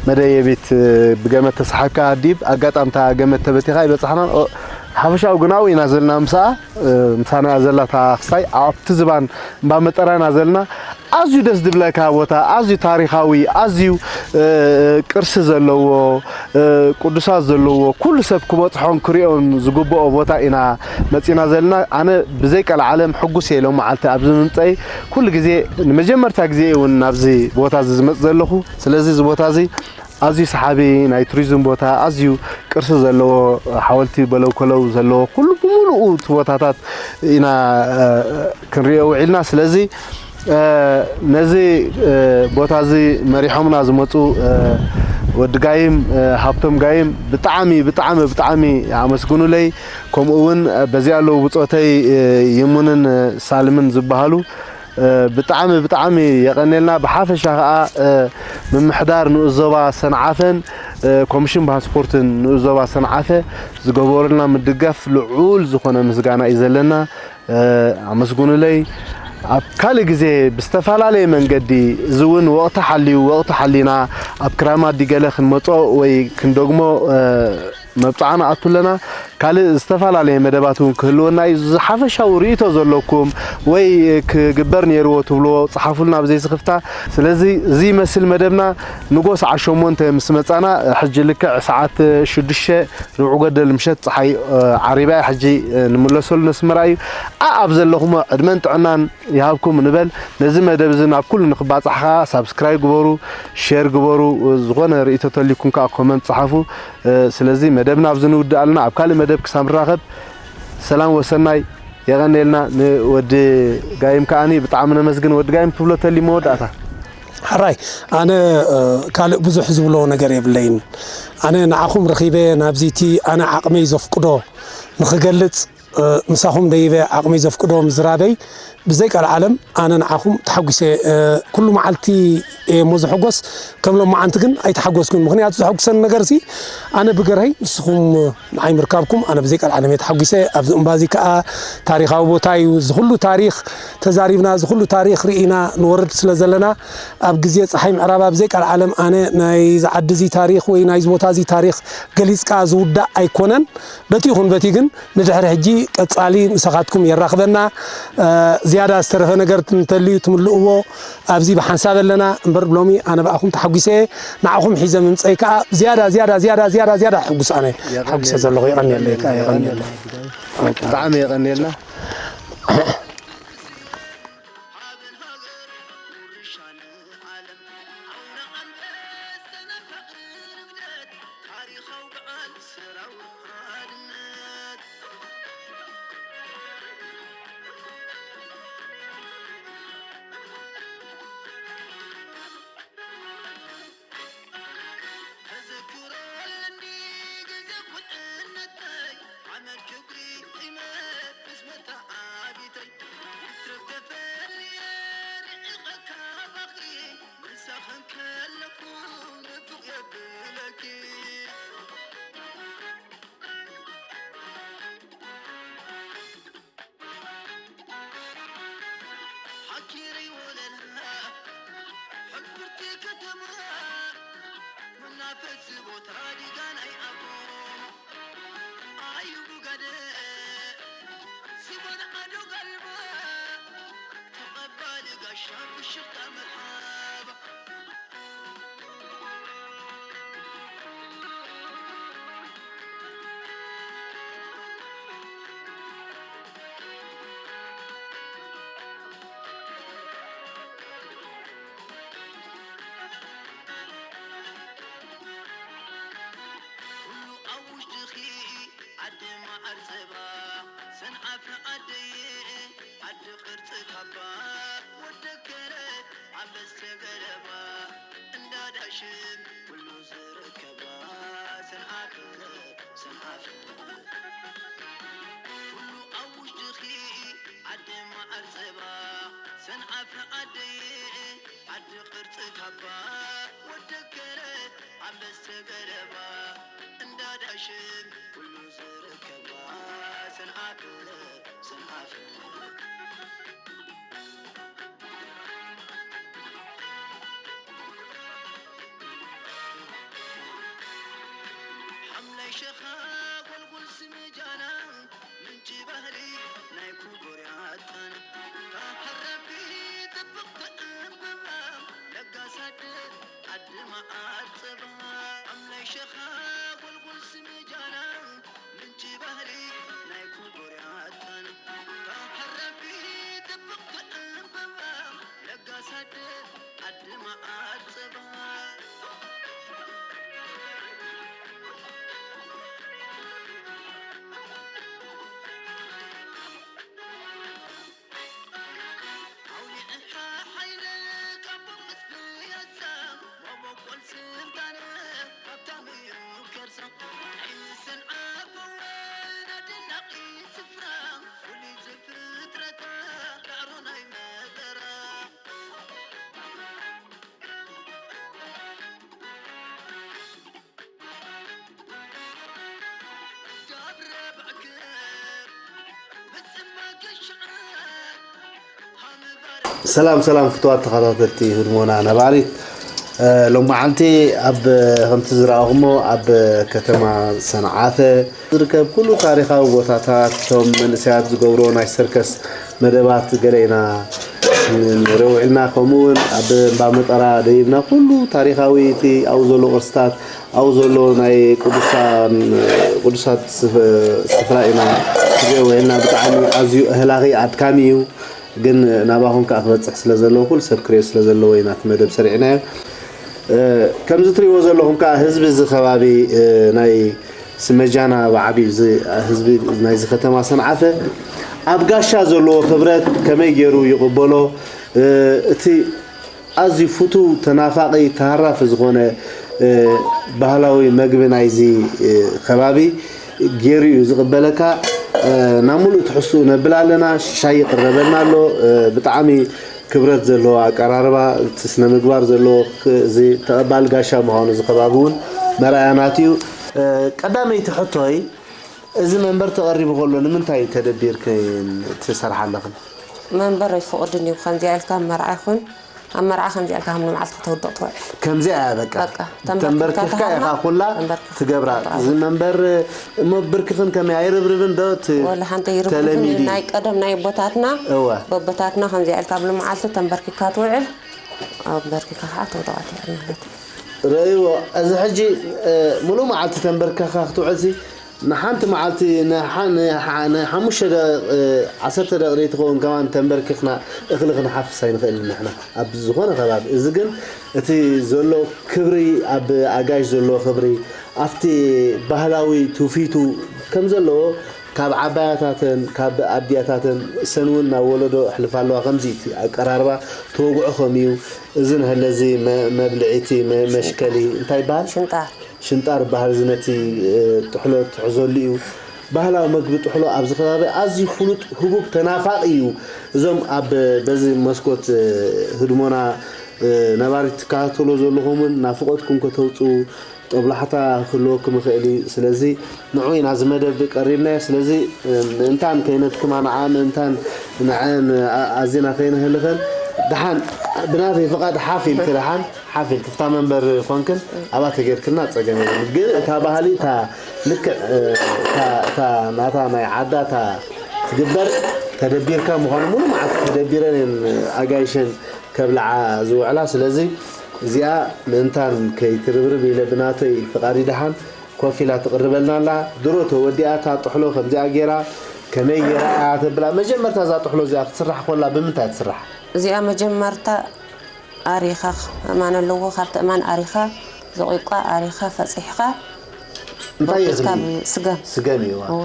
መደየቢት፣ እ፣ ብገመድ ተሳሒብካ ዲብ ኣጋጣሚ እታ ገመድ ተበቲኻ ኣይበጻሕናን። ኦ፣ ሓፈሻዊ ግናዊ ኢና ዘለና ምስኣ፣ እ፣ ምሳና እያ ዘላ እታ ክስታይ ኣብቲ ዝባን እምባ መጠራ ኢና ዘለና። ኣዝዩ ደስ ዝብለካ ቦታ፣ ኣዝዩ ታሪኻዊ፣ ኣዝዩ፣ እ፣ ቅርሲ ዘለዎ፣ እ፣ ቅዱሳት ዘለዎ፣ ኩሉ ሰብ ክበጽሖን ክሪኦን ዝግብኦ ቦታ ኢና መጺና ዘለና። ኣነ ብዘይ ቀልዓለም ሕጉስ እየ ሎም መዓልቲ ኣብዚ ምምጸይ። ኩሉ ግዜ ንመጀመርታ ግዜ እውን ናብዚ ቦታ እዚ ዝመጽእ ዘለኹ። ስለዚ እዚ ቦታ እዚ ኣዝዩ ሰሓቢ ናይ ቱሪዝም ቦታ፣ ኣዝዩ ቅርሲ ዘለዎ፣ ሓወልቲ በለው ከለው ዘለዎ ኩሉ ብምሉኡ እቲ ቦታታት ኢና፣ እ፣ ክንሪኦ ውዒልና። ስለዚ፣ እ፣ ነዚ፣ እ፣ ቦታ እዚ መሪሖምና ዝመፁ፣ እ፣ ወዲ ጋይም፣ እ፣ ሃብቶም ጋይም ብጣዕሚ፣ ብጣዕሚ፣ ብጣዕሚ ኣመስግኑለይ። ከምኡ እውን፣ እ፣ በዚኣ ኣለዉ ብፆተይ፣ እ፣ ይሙንን፣ እ፣ ሳልምን ዝበሃሉ እ፣ ብጣዕሚ፣ ብጣዕሚ የቐኔልና። ብሓፈሻ ኸኣ፣ እ፣ ምምሕዳር ንኡስ ዞባ ሰንዓፈን፣ እ፣ ኮሚሽን ባህል ስፖርትን ንኡስ ዞባ ሰንዓፈ ዝገበሩልና ምድጋፍ ልዑል ዝኾነ ምስጋና እዩ ዘለና። እ፣ ኣመስግኑለይ። ኣብ ካልእ ግዜ ብዝተፈላለየ መንገዲ፣ እዚ እውን ወቕቲ ሓልዩ፣ ወቕቲ ሓሊና ኣብ ክራማት ድገለ ክንመጾ ወይ ክንደግሞ፣ እ፣ መብጽዓ ንኣቱ ኣለና። ካልእ ዝተፈላለየ መደባት እውን ክህልወና እዩ። ዝሓፈሻዊ ርእይቶ ዘለኩም ወይ ክግበር ነይርዎ ትብልዎ፣ ጽሓፉልና ብዘይ ስኽፍታ። ስለዚ እዚ ይመስል መደብና። ንጎ ሰዓት ሸሞንተ ምስ መጻና፣ ሕጂ ልክዕ ሰዓት ሽዱሽተ ርብዒ ጎደል ምሸት ጸሓይ፣ እ፣ ዓሪባ እያ። ሕጂ፣ እ፣ ንምለሰሉ ነስመራ እዩ። ኣኣብ ዘለኹሞ ዕድመን ጥዕናን ይሃብኩም ንበል። ነዚ መደብ እዚ ናብ ኩሉ ንክባጻሕ ከኣ ሳብስክራይብ ግበሩ፣ ሼር ግበሩ፣ ዝኾነ ርእይቶ ተልይኩም ከኣ ኮመንት ጸሓፉ። እ፣ ስለዚ መደብና ኣብዚ ንውድእ ኣለና። ኣብ ካልእ መደብ ክሳብ ንራኸብ ሰላም ወሰናይ። የቐንየልና። ንወዲ ጋይም ከኣኒ ብጣዕሚ ነመስግን። ወዲ ጋይም ትብሎ ተልዩ መወዳእታ። ሕራይ፣ ኣነ፣ እ፣ ካልእ ብዙሕ ዝብሎ ነገር የብለይን። ኣነ ንዓኹም ረኺበ ናብዚ እቲ ኣነ ዓቕመይ ዘፍቅዶ ንኽገልጽ፣ እ፣ ምሳኹም ደይበ ዓቕመይ ዘፍቅዶ ምዝራበይ ብዘይ ቀልዓለም ኣነ ንዓኹም ተሓጒሰ። እ፣ ኩሉ መዓልቲ እየ እሞ ዝሕጎስ፣ ከም ሎማዓንቲ ግን ኣይተሓጎስኩን። ምኽንያቱ ዘሐጉሰኒ ነገርሲ ኣነ ብገርሀይ ንስኹም ንዓይ ምርካብኩም ኣነ ብዘይ ቀልዓለም እየ ተሓጒሰ። ኣብዚ እምባዚ ከኣ ታሪኻዊ ቦታ እዩ። እዚ ኩሉ ታሪኽ ተዛሪብና፣ እዚ ኩሉ ታሪኽ ርኢና ንወርድ ስለ ዘለና፣ ኣብ ግዜ ጸሓይ ምዕራባ ብዘይ ቀልዓለም ኣነ ናይዚ ዓዲ እዚ ታሪኽ ወይ ናይዚ ቦታ እዚ ታሪኽ ገሊጽካ ዝውዳእ ኣይኮነን። በቲ ይኹን በቲ ግን ንድሕሪ ሕጂ ቀጻሊ ምሳኻትኩም የራኽበና። እ፣ ዝያዳ ዝተረፈ ነገር እንተልዩ ትምልእዎ ኣብዚ ብሓንሳብ ኣለና እምበር፣ ሎሚ ኣነ ብኣኹም ተሓጒሰ እየ። ንዓኹም ሒዘ ምምጸይ ከኣ ዝያዳ፣ ዝያዳ፣ ዝያዳ፣ ዝያዳ፣ ዝያዳ ሕጉስ ኣነ የቐንየልና። ሓጒሰ ዘለኹ። የቐንየለይ ከኣ፣ የቐንየለይ። ብጣዕሚ የቐንየልና። ዓዲ መዓር ጸባ፣ ኣምላይ ሸኻ፣ ጎልጎል ስመጃና፣ ምንጪ ባህሊ ናይ ኮቦርያታን፣ ካብ ሓራቢ ጥብቕቲ ዕምበባ፣ ለጋስ ዓዲ፣ ዓዲ መዓር ጸባ። ሰላም ሰላም ፍትዋት ተኸታተልቲ ህድሞና ነባሪት። ሎመዓልቲ ኣብ ከምቲ ዝረኣኹሞ ኣብ ከተማ ሰንዓፈ ዝርከብ ኩሉ ታሪኻዊ ቦታታት፣ እቶም መንእሰያት ዝገብርዎ ናይ ሰርከስ መደባት ገለ ኢና ንርኢ ውዒልና። ከምኡ እውን ኣብ እምባ መጠራ ደይብና ኩሉ ታሪኻዊ እቲ ኣብኡ ዘሎ ቅርስታት ኣብኡ ዘሎ ናይ ቅዱሳን ቅዱሳት ስፍራ ኢና ክንሪኦ ውዒልና። ብጣዕሚ ኣዝዩ ኣህላኺ ኣድካሚ እዩ፣ ግን ናባኹም ከዓ ክበፅሕ ስለ ዘለዎ ኩሉ ሰብ ክሪኦ ስለ ዘለዎ ኢና እቲ መደብ ሰሪዕናዮ። ከምዚ ትሪእዎ ዘለኹም ከዓ ህዝቢ እዚ ከባቢ ናይ ስመጃና ብዓብዩ ህዝቢ ናይዚ ከተማ ሰንዓፈ ኣብ ጋሻ ዘለዎ ክብረት ከመይ ገይሩ ይቕበሎ? እቲ ኣዝዩ ፍቱው፣ ተናፋቒ፣ ተሃራፊ ዝኾነ ባህላዊ መግቢ ናይዚ ከባቢ ገይሩ እዩ ዝቕበለካ። ናብ ሙሉእ ትሕዝትኡ ነብል ኣለና። ሻሂ ይቕረበልና ኣሎ። ብጣዕሚ ክብረት ዘለዎ ኣቀራርባ፣ እቲ ስነ ምግባር ዘለዎ፣ እዚ ተቐባሊ ጋሻ ምዃኑ እዚ ከባቢ እውን መርኣያ ናቱ እዩ። ቀዳመይቲ ሕቶይ፣ እዚ መንበር ተቐሪቡ ከሎ ንምንታይ ተደቢርክን ትሰርሓ ኣለኽን? መንበር ኣይፍቕድን እዩ። ብኸምዚኣ ኢልካ ኣብ መርዓ ይኹን ኣብ መርዓ ከምዚኣ ኢልካ ከም ንመዓልቲ ተውድቕ ትውዕል። ከምዚኣ እያ በቃ። በቃ፣ ተንበርኪኻ ተንበርኪኻ ኢኻ ትሃርማ፣ ኩላ ተንበርኪኻ ትገብራ። ትሃርማ። እዚ መንበር እሞ ብርክኽን ከመይ ኣይርብርብን ዶ ት- ወላ ሓንቲ ኣይርብርብን እዩ። ተለሚዲ? ናይ ቀደም ናይ ኣቦታትና፣ እወ። በቦታትና ከምዚኣ ኢልካ ኣብ ንመዓልቲ ተንበርኪኻ ትውዕል፣ ኣንበርኪኻ ከዓ ተውድቓ ትውዕል ማለት እዩ። ረእይዎ፣ እዚ ሕጂ ሙሉእ መዓልቲ ተንበርኪኻ ክትውዕልሲ ንሓንቲ መዓልቲ ንሓ- ንሓ- ንሓሙሽተ ደቂቕ፣ ዓሰርተ ደቂቕ ዘይትኸውን ከማን ተንበርኪኽና እኽሊ ክንሓፍስ ኣይንኽእልን ንሕና ኣብ ዝኾነ ከባቢ። እዚ ግን እቲ ዘሎ ክብሪ፣ ኣብ ኣጋይሽ ዘሎ ክብሪ፣ ኣብቲ ባህላዊ ትውፊቱ ከም ዘለዎ ካብ ዓባያታተን ካብ ኣዲያታተን እሰን እውን ናብ ወለዶ ኣሕልፋ ኣለዋ። ከምዚ እቲ ኣቀራርባ ተወግዖ ከም እዩ። እዚ ንሀለ እዚ መ- መብልዒ እቲ መ- መሽከሊ እንታይ ይበሃል? ሽንጣር። ሽንጣር በሃል እዚ ነቲ ጥሕሎ ትሕዘሉ እዩ። ባህላዊ መግቢ ጥሕሎ ኣብዚ ከባቢ ኣዝዩ ፍሉጥ ህቡብ ተናፋቒ እዩ። እዞም ኣብ በዚ መስኮት ህድሞና ነባሪት ትከታተሎ ዘለኹም እውን ናፍቖትኩም ከተውፅኡ ጦብላሕታ ክህልወኩም ይኽእል እዩ። ስለዚ ንዑ ኢና እዚ መደብ ቀሪብናዮ። ስለዚ ምእንታን ከይነድክማ ንዓ ምእንታን ንዐን ኣዚና ከይነህልኸን ደሓን ብናተይ ፍቓድ ሓፍ ኢልኪ ደሓን ሓፍ ኢልኪ እታ መንበር ኮንክን ኣብኣ ተጌርክና ጸገም የብሉን። ግን እታ ባህሊ እታ ልክዕ እታ እታ ናታ ናይ ዓዳ እታ ትግበር ተደቢርካ ምዃኑ ሙሉ መዓልቲ ተደቢረን እየን ኣጋይሸን ከብልዓ ዝውዕላ። ስለዚ እዚኣ ምእንታን ከይትርብርብ ኢለ ብናተይ ፍቓድ ደሓን ኮፍ ኢላ ትቕርበልና ኣላ። ድሮ ተወዲኣ እታ ጥሕሎ ከምዚኣ ገይራ ከመይ ገይራ እያ ተብላ። መጀመርታ እዛ ጥሕሎ እዚኣ ክትስራሕ ኮላ ብምንታይ ትስራሕ? እዚኣ መጀመርታ ኣሪኻ ኣእማን ኣለዎ ካብቲ እማን ኣሪኻ ዘቑብካ ኣሪኻ ፈፂሕኻ እንታይ እዩ ዝብል? ስገም ስገም እዩ እዋ። እወ።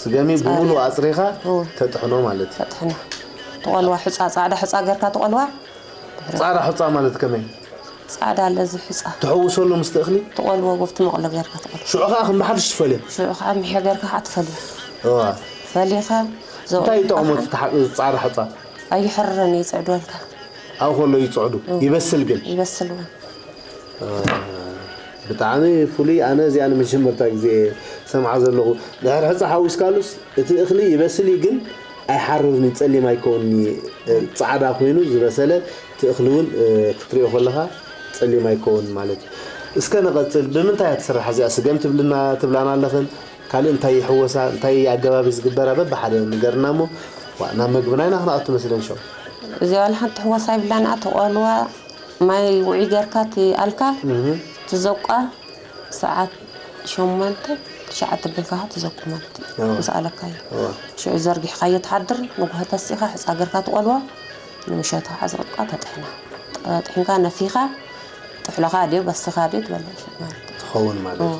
ስገም እዩ ብምሉ ኣፅሪኻ እወ። ተጥሕኖ ማለት እዩ። ተጥሕኖ ትቆልዋ ሑፃ ፃዕዳ ሑፃ ገርካ ትቆልዋ። ፃዕዳ ሑፃ ማለት ከመይ? ፃዕዳ ኣለዚ ሑፃ። ትሕውሰሉ ምስቲ እኽሊ? ትቆልዎ ጎፍቲ መቕሎ ገርካ ትቆልዎ። ሽዑ ከዓ ከም ብሓድሽ ትፈልዮ? ሽዑ ከዓ ምሕዮ ገርካ ከዓ ትፈልዮ። እዋ። ፈሊኻ እንታይ ይጠቕሞ እቲ ተሓ- ፃዕዳ ሑፃ? ኣይሕርርን እዩ ይፅዕድወልካ። ኣብኡ ከሎ ይፅዕዱ። ይበስል ግን? ይበስል እውን። እ፣ ብጣዕሚ ፍሉይ። ኣነ እዚኣ ንመጀመርታ ግዜ እየ ሰምዓ ዘለኹ። ድሕሪ ሕፃ ሓዊስካሉስ እቲ እኽሊ ይበስል እዩ፣ ግን ኣይሓርርን እዩ፣ ጸሊም ኣይከውንን እዩ። እ፣ ጻዕዳ ኮይኑ ዝበሰለ እቲ እኽሊ እውን፣ እ፣ ክትሪኦ ከለኻ ጸሊም ኣይከውንን ማለት እዩ። እስከ ንቐጽል፣ ብምንታይ እያ ትስራሕ እዚኣ? ስገም ትብልና፣ ትብላና ኣለኽን? ካልእ እንታይ ይሕወሳ? እንታይ ኣገባብ እዩ ዝግበራ? በብሓደ ንገርና እሞ፣ ዋ፣ ናብ መግብና ኢና ክንኣቱ መስለን ሸው። እዚኣ ዋላ ሓንቲ ትሕወሳ ይብላና፣ ትቖልዋ፣ ማይ ውዒ ጌርካ እቲ ኣልካ ትዘቋ ሰዓት ሸሞንተ ትሽዓተ ቢልካ ትዘቁ ማለት እዩ። ምስ ኣለካዮ ሽዑ ዘርጊሕካዮ ትሓድር፣ ንጉሆ ተሲኻ ሕፃ ጌርካ ትቆልዋ፣ ንምሸት ከዓ ዝቕጥቃ ተጥሕና። ጠጥሒንካ ነፊኻ ጥሕሎኻ ድዩ በስኻ ድዩ ትበልዕ ማለት እዩ። ትኸውን ማለት እዩ።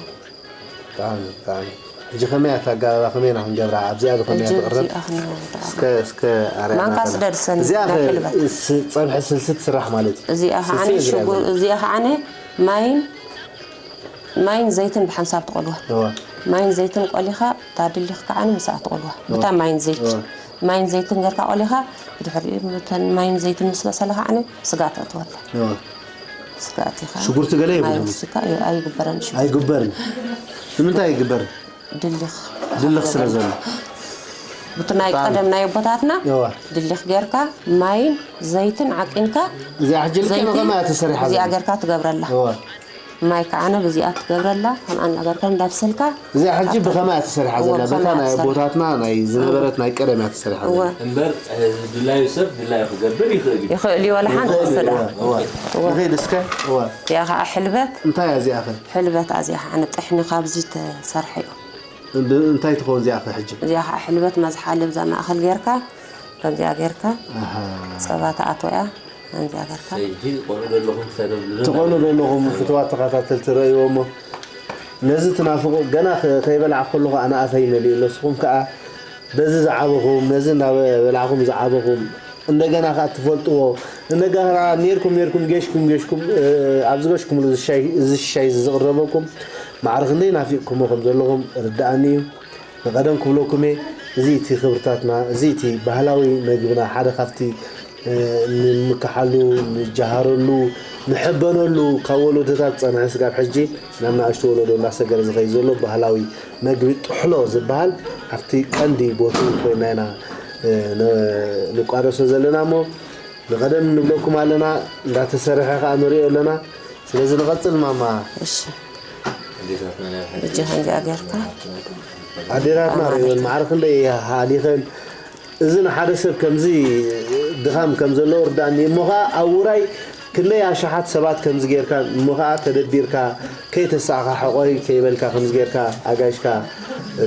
ብጣዕሚ ብጣዕሚ። ሕጂ ከመይ ኣታ ኣጋባባ ከመይ ኢና ክንገብራ ኣብዚኣ ብኸመይ እያ ትቕረብ? እስከ እስከ ኣርያና ማንካ ስደድሰኒ እዚኣ ጸብሒ ስልሲ ትስራሕ ማለት እዩ። እዚኣ ከዓ ሽጉር እዚኣ ከዓ ማይን ማይን ዘይትን ብሓንሳብ ትቆልዋ። ማይን ዘይትን ቆሊኻ እታ ድሊኽ ከዓ ምስኣ ትቆልዋ። ብታ ማይን ዘይት ማይን ዘይትን ገርካ ቆሊኻ ብድሕሪኡ ተን ማይን ዘይትን ምስ በሰለ ከዓ ስጋ ተእትወላ። ስጋ ኣቲኻ ሽጉርቲ ገለ የብሉን። ስጋ ኣይግበረን። ሽጉርቲ ኣይግበርን። ንምንታይ ኣይግበርን? ድልኽ ድልኽ ስለ ዘሎ። ብቲ ናይ ቀደም ናይ ኣቦታትና ድልኽ ጌርካ ማይን ዘይትን ዓቂንካ እዚኣ ሕጂ ልክዕ ብኸምኣ እያ ተሰሪሓ እዚኣ ዘላ። ጌርካ ትገብረላ። እዋ። ማይ ከዓነ ብዚኣ ትገብረላ ከምኣ እናገርካ እንዳብሰልካ እዚኣ ሕጂ ብኸምኣ እያ ተሰሪሓ ዘላ። እዋ፣ በታ ብኸምኣ ናይ እያ ተሰሪሓ። ኣቦታትና ናይ ዝነበረት ናይ ቀደም እያ ተሰሪሓ እወ። ዘላ። እምበር ድላዩ ሰብ ድላዩ ክገብር ይኽእል እዩ። ይኽእል እዩ፣ ዋላ ሓንቲ ይኽእል እዩ፣ ክስዳ። እዋ፣ እዋ። እወ። ንኸይድ እስከ፣ እዋ። እዚኣ ከዓ ሕልበት፣ እንታይ እያ እዚኣ ኸ? ሕልበት እዚኣ ከዓ ንጥሕኒ ካብዚ ተሰርሐ እዩ። እንታይ ትኸውን እዚኣ ከ ሕጂ? እዚኣ ከዓ ሕልበት መዝሓሊ ብዛ ማእኸል ጌርካ ከምዚኣ ጌርካ ኣሃ። ፀባ ተኣትወያ ከምዚኣ ጌርካ ሰይ፣ ሕጂ ቆልዑ ዘለኹም ክሳዶም ዝብሉ ትኾኑ ዶ ኣለኹም ፍትዋት ተኸታተልቲ ረእይዎ እሞ ነዚ ትናፍቑ ገና ከ- ከይበላዕ ከለኹ ኣነ ኣፈይ መሊኡ ኣሎ ንስኹም ከዓ በዚ ዝዓበኹም ነዚ እናበላዕኹም ዝዓበኹም እንደገና ከዓ ትፈልጥዎ እንደገና ከዓ ኔርኩም ኔርኩም ጌሽኩም ጌሽኩም እ፣ ኣብ ዝገሽኩምሉ እዚ ሻይ- እዚ ሻይ እዚ ዝቕረበኩም ማዕረ ክንደይ ናፊቕኩሞ ከም ዘለኹም ርድኣኒ እዩ ንቐደም ክብለኩም እየ እዚ እቲ ክብርታትና እዚ እቲ ባህላዊ መግብና ሓደ ካብቲ እ፣ ንምክሓሉ ንጃሃረሉ ንሕበነሉ ካብ ወለዶታት ዝፀንሐ ስጋብ ሕጂ ናብ ንኣሽቱ ወለዶ እንዳሰገረ ዝኸይድ ዘሎ ባህላዊ መግቢ ጥሕሎ ዝበሃል ኣብቲ ቀንዲ ቦትኡ ኮይና ኢና እ፣ ን- ንቋደሶ ዘለና እሞ ንቐደም ንብለኩም ኣለና እንዳተሰርሐ ከዓ ንሪኦ ኣለና ስለዚ ንቐፅል ማማ እሺ እጅኻ እንዲኣ ጌርካ ኣዴታትና ርእወን ማዕረ ክንደይ ሃሊኸን እዚ ንሓደ ሰብ ከምዚ ድኻም ከም ዘለዎ ርዳእኒ እሞ ኸዓ ኣብ ውራይ ክንደይ ኣሽሓት ሰባት ከምዚ ጌርካ እሞ ኸዓ ተደቢርካ ከይተሳእኻ ሕቖይ ከይበልካ ከምዚ ጌርካ ኣጋይሽካ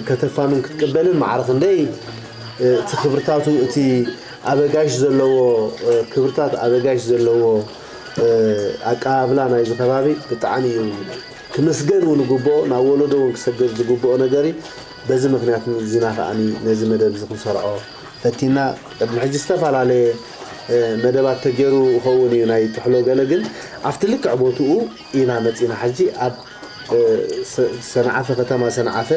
ከተፋኑን ክትቅበልን ማዕረ ክንደይ እቲ ክብርታቱ እቲ ኣበጋሽ ዘለዎ ክብርታት ኣበጋሽ ዘለዎ ኣቀባብላ ናይዚ ከባቢ ብጣዕሚ እዩ ክምስገን እውን ይግብኦ ናብ ወለዶ እውን ክሰገድ ዝግብኦ ነገር እዩ በዚ ምክንያት እዚና ከዓ ነዚ መደብ እዚ ክንሰርዖ ፈቲና ቅድሚ ሕጂ ዝተፈላለየ መደባት ተገይሩ ይኸውን እዩ ናይ ጥሕሎ ገለ ግን ኣብቲ ልክዕ ቦትኡ ኢና መፂና ሕጂ ኣብ ሰንዓፈ ከተማ ሰንዓፈ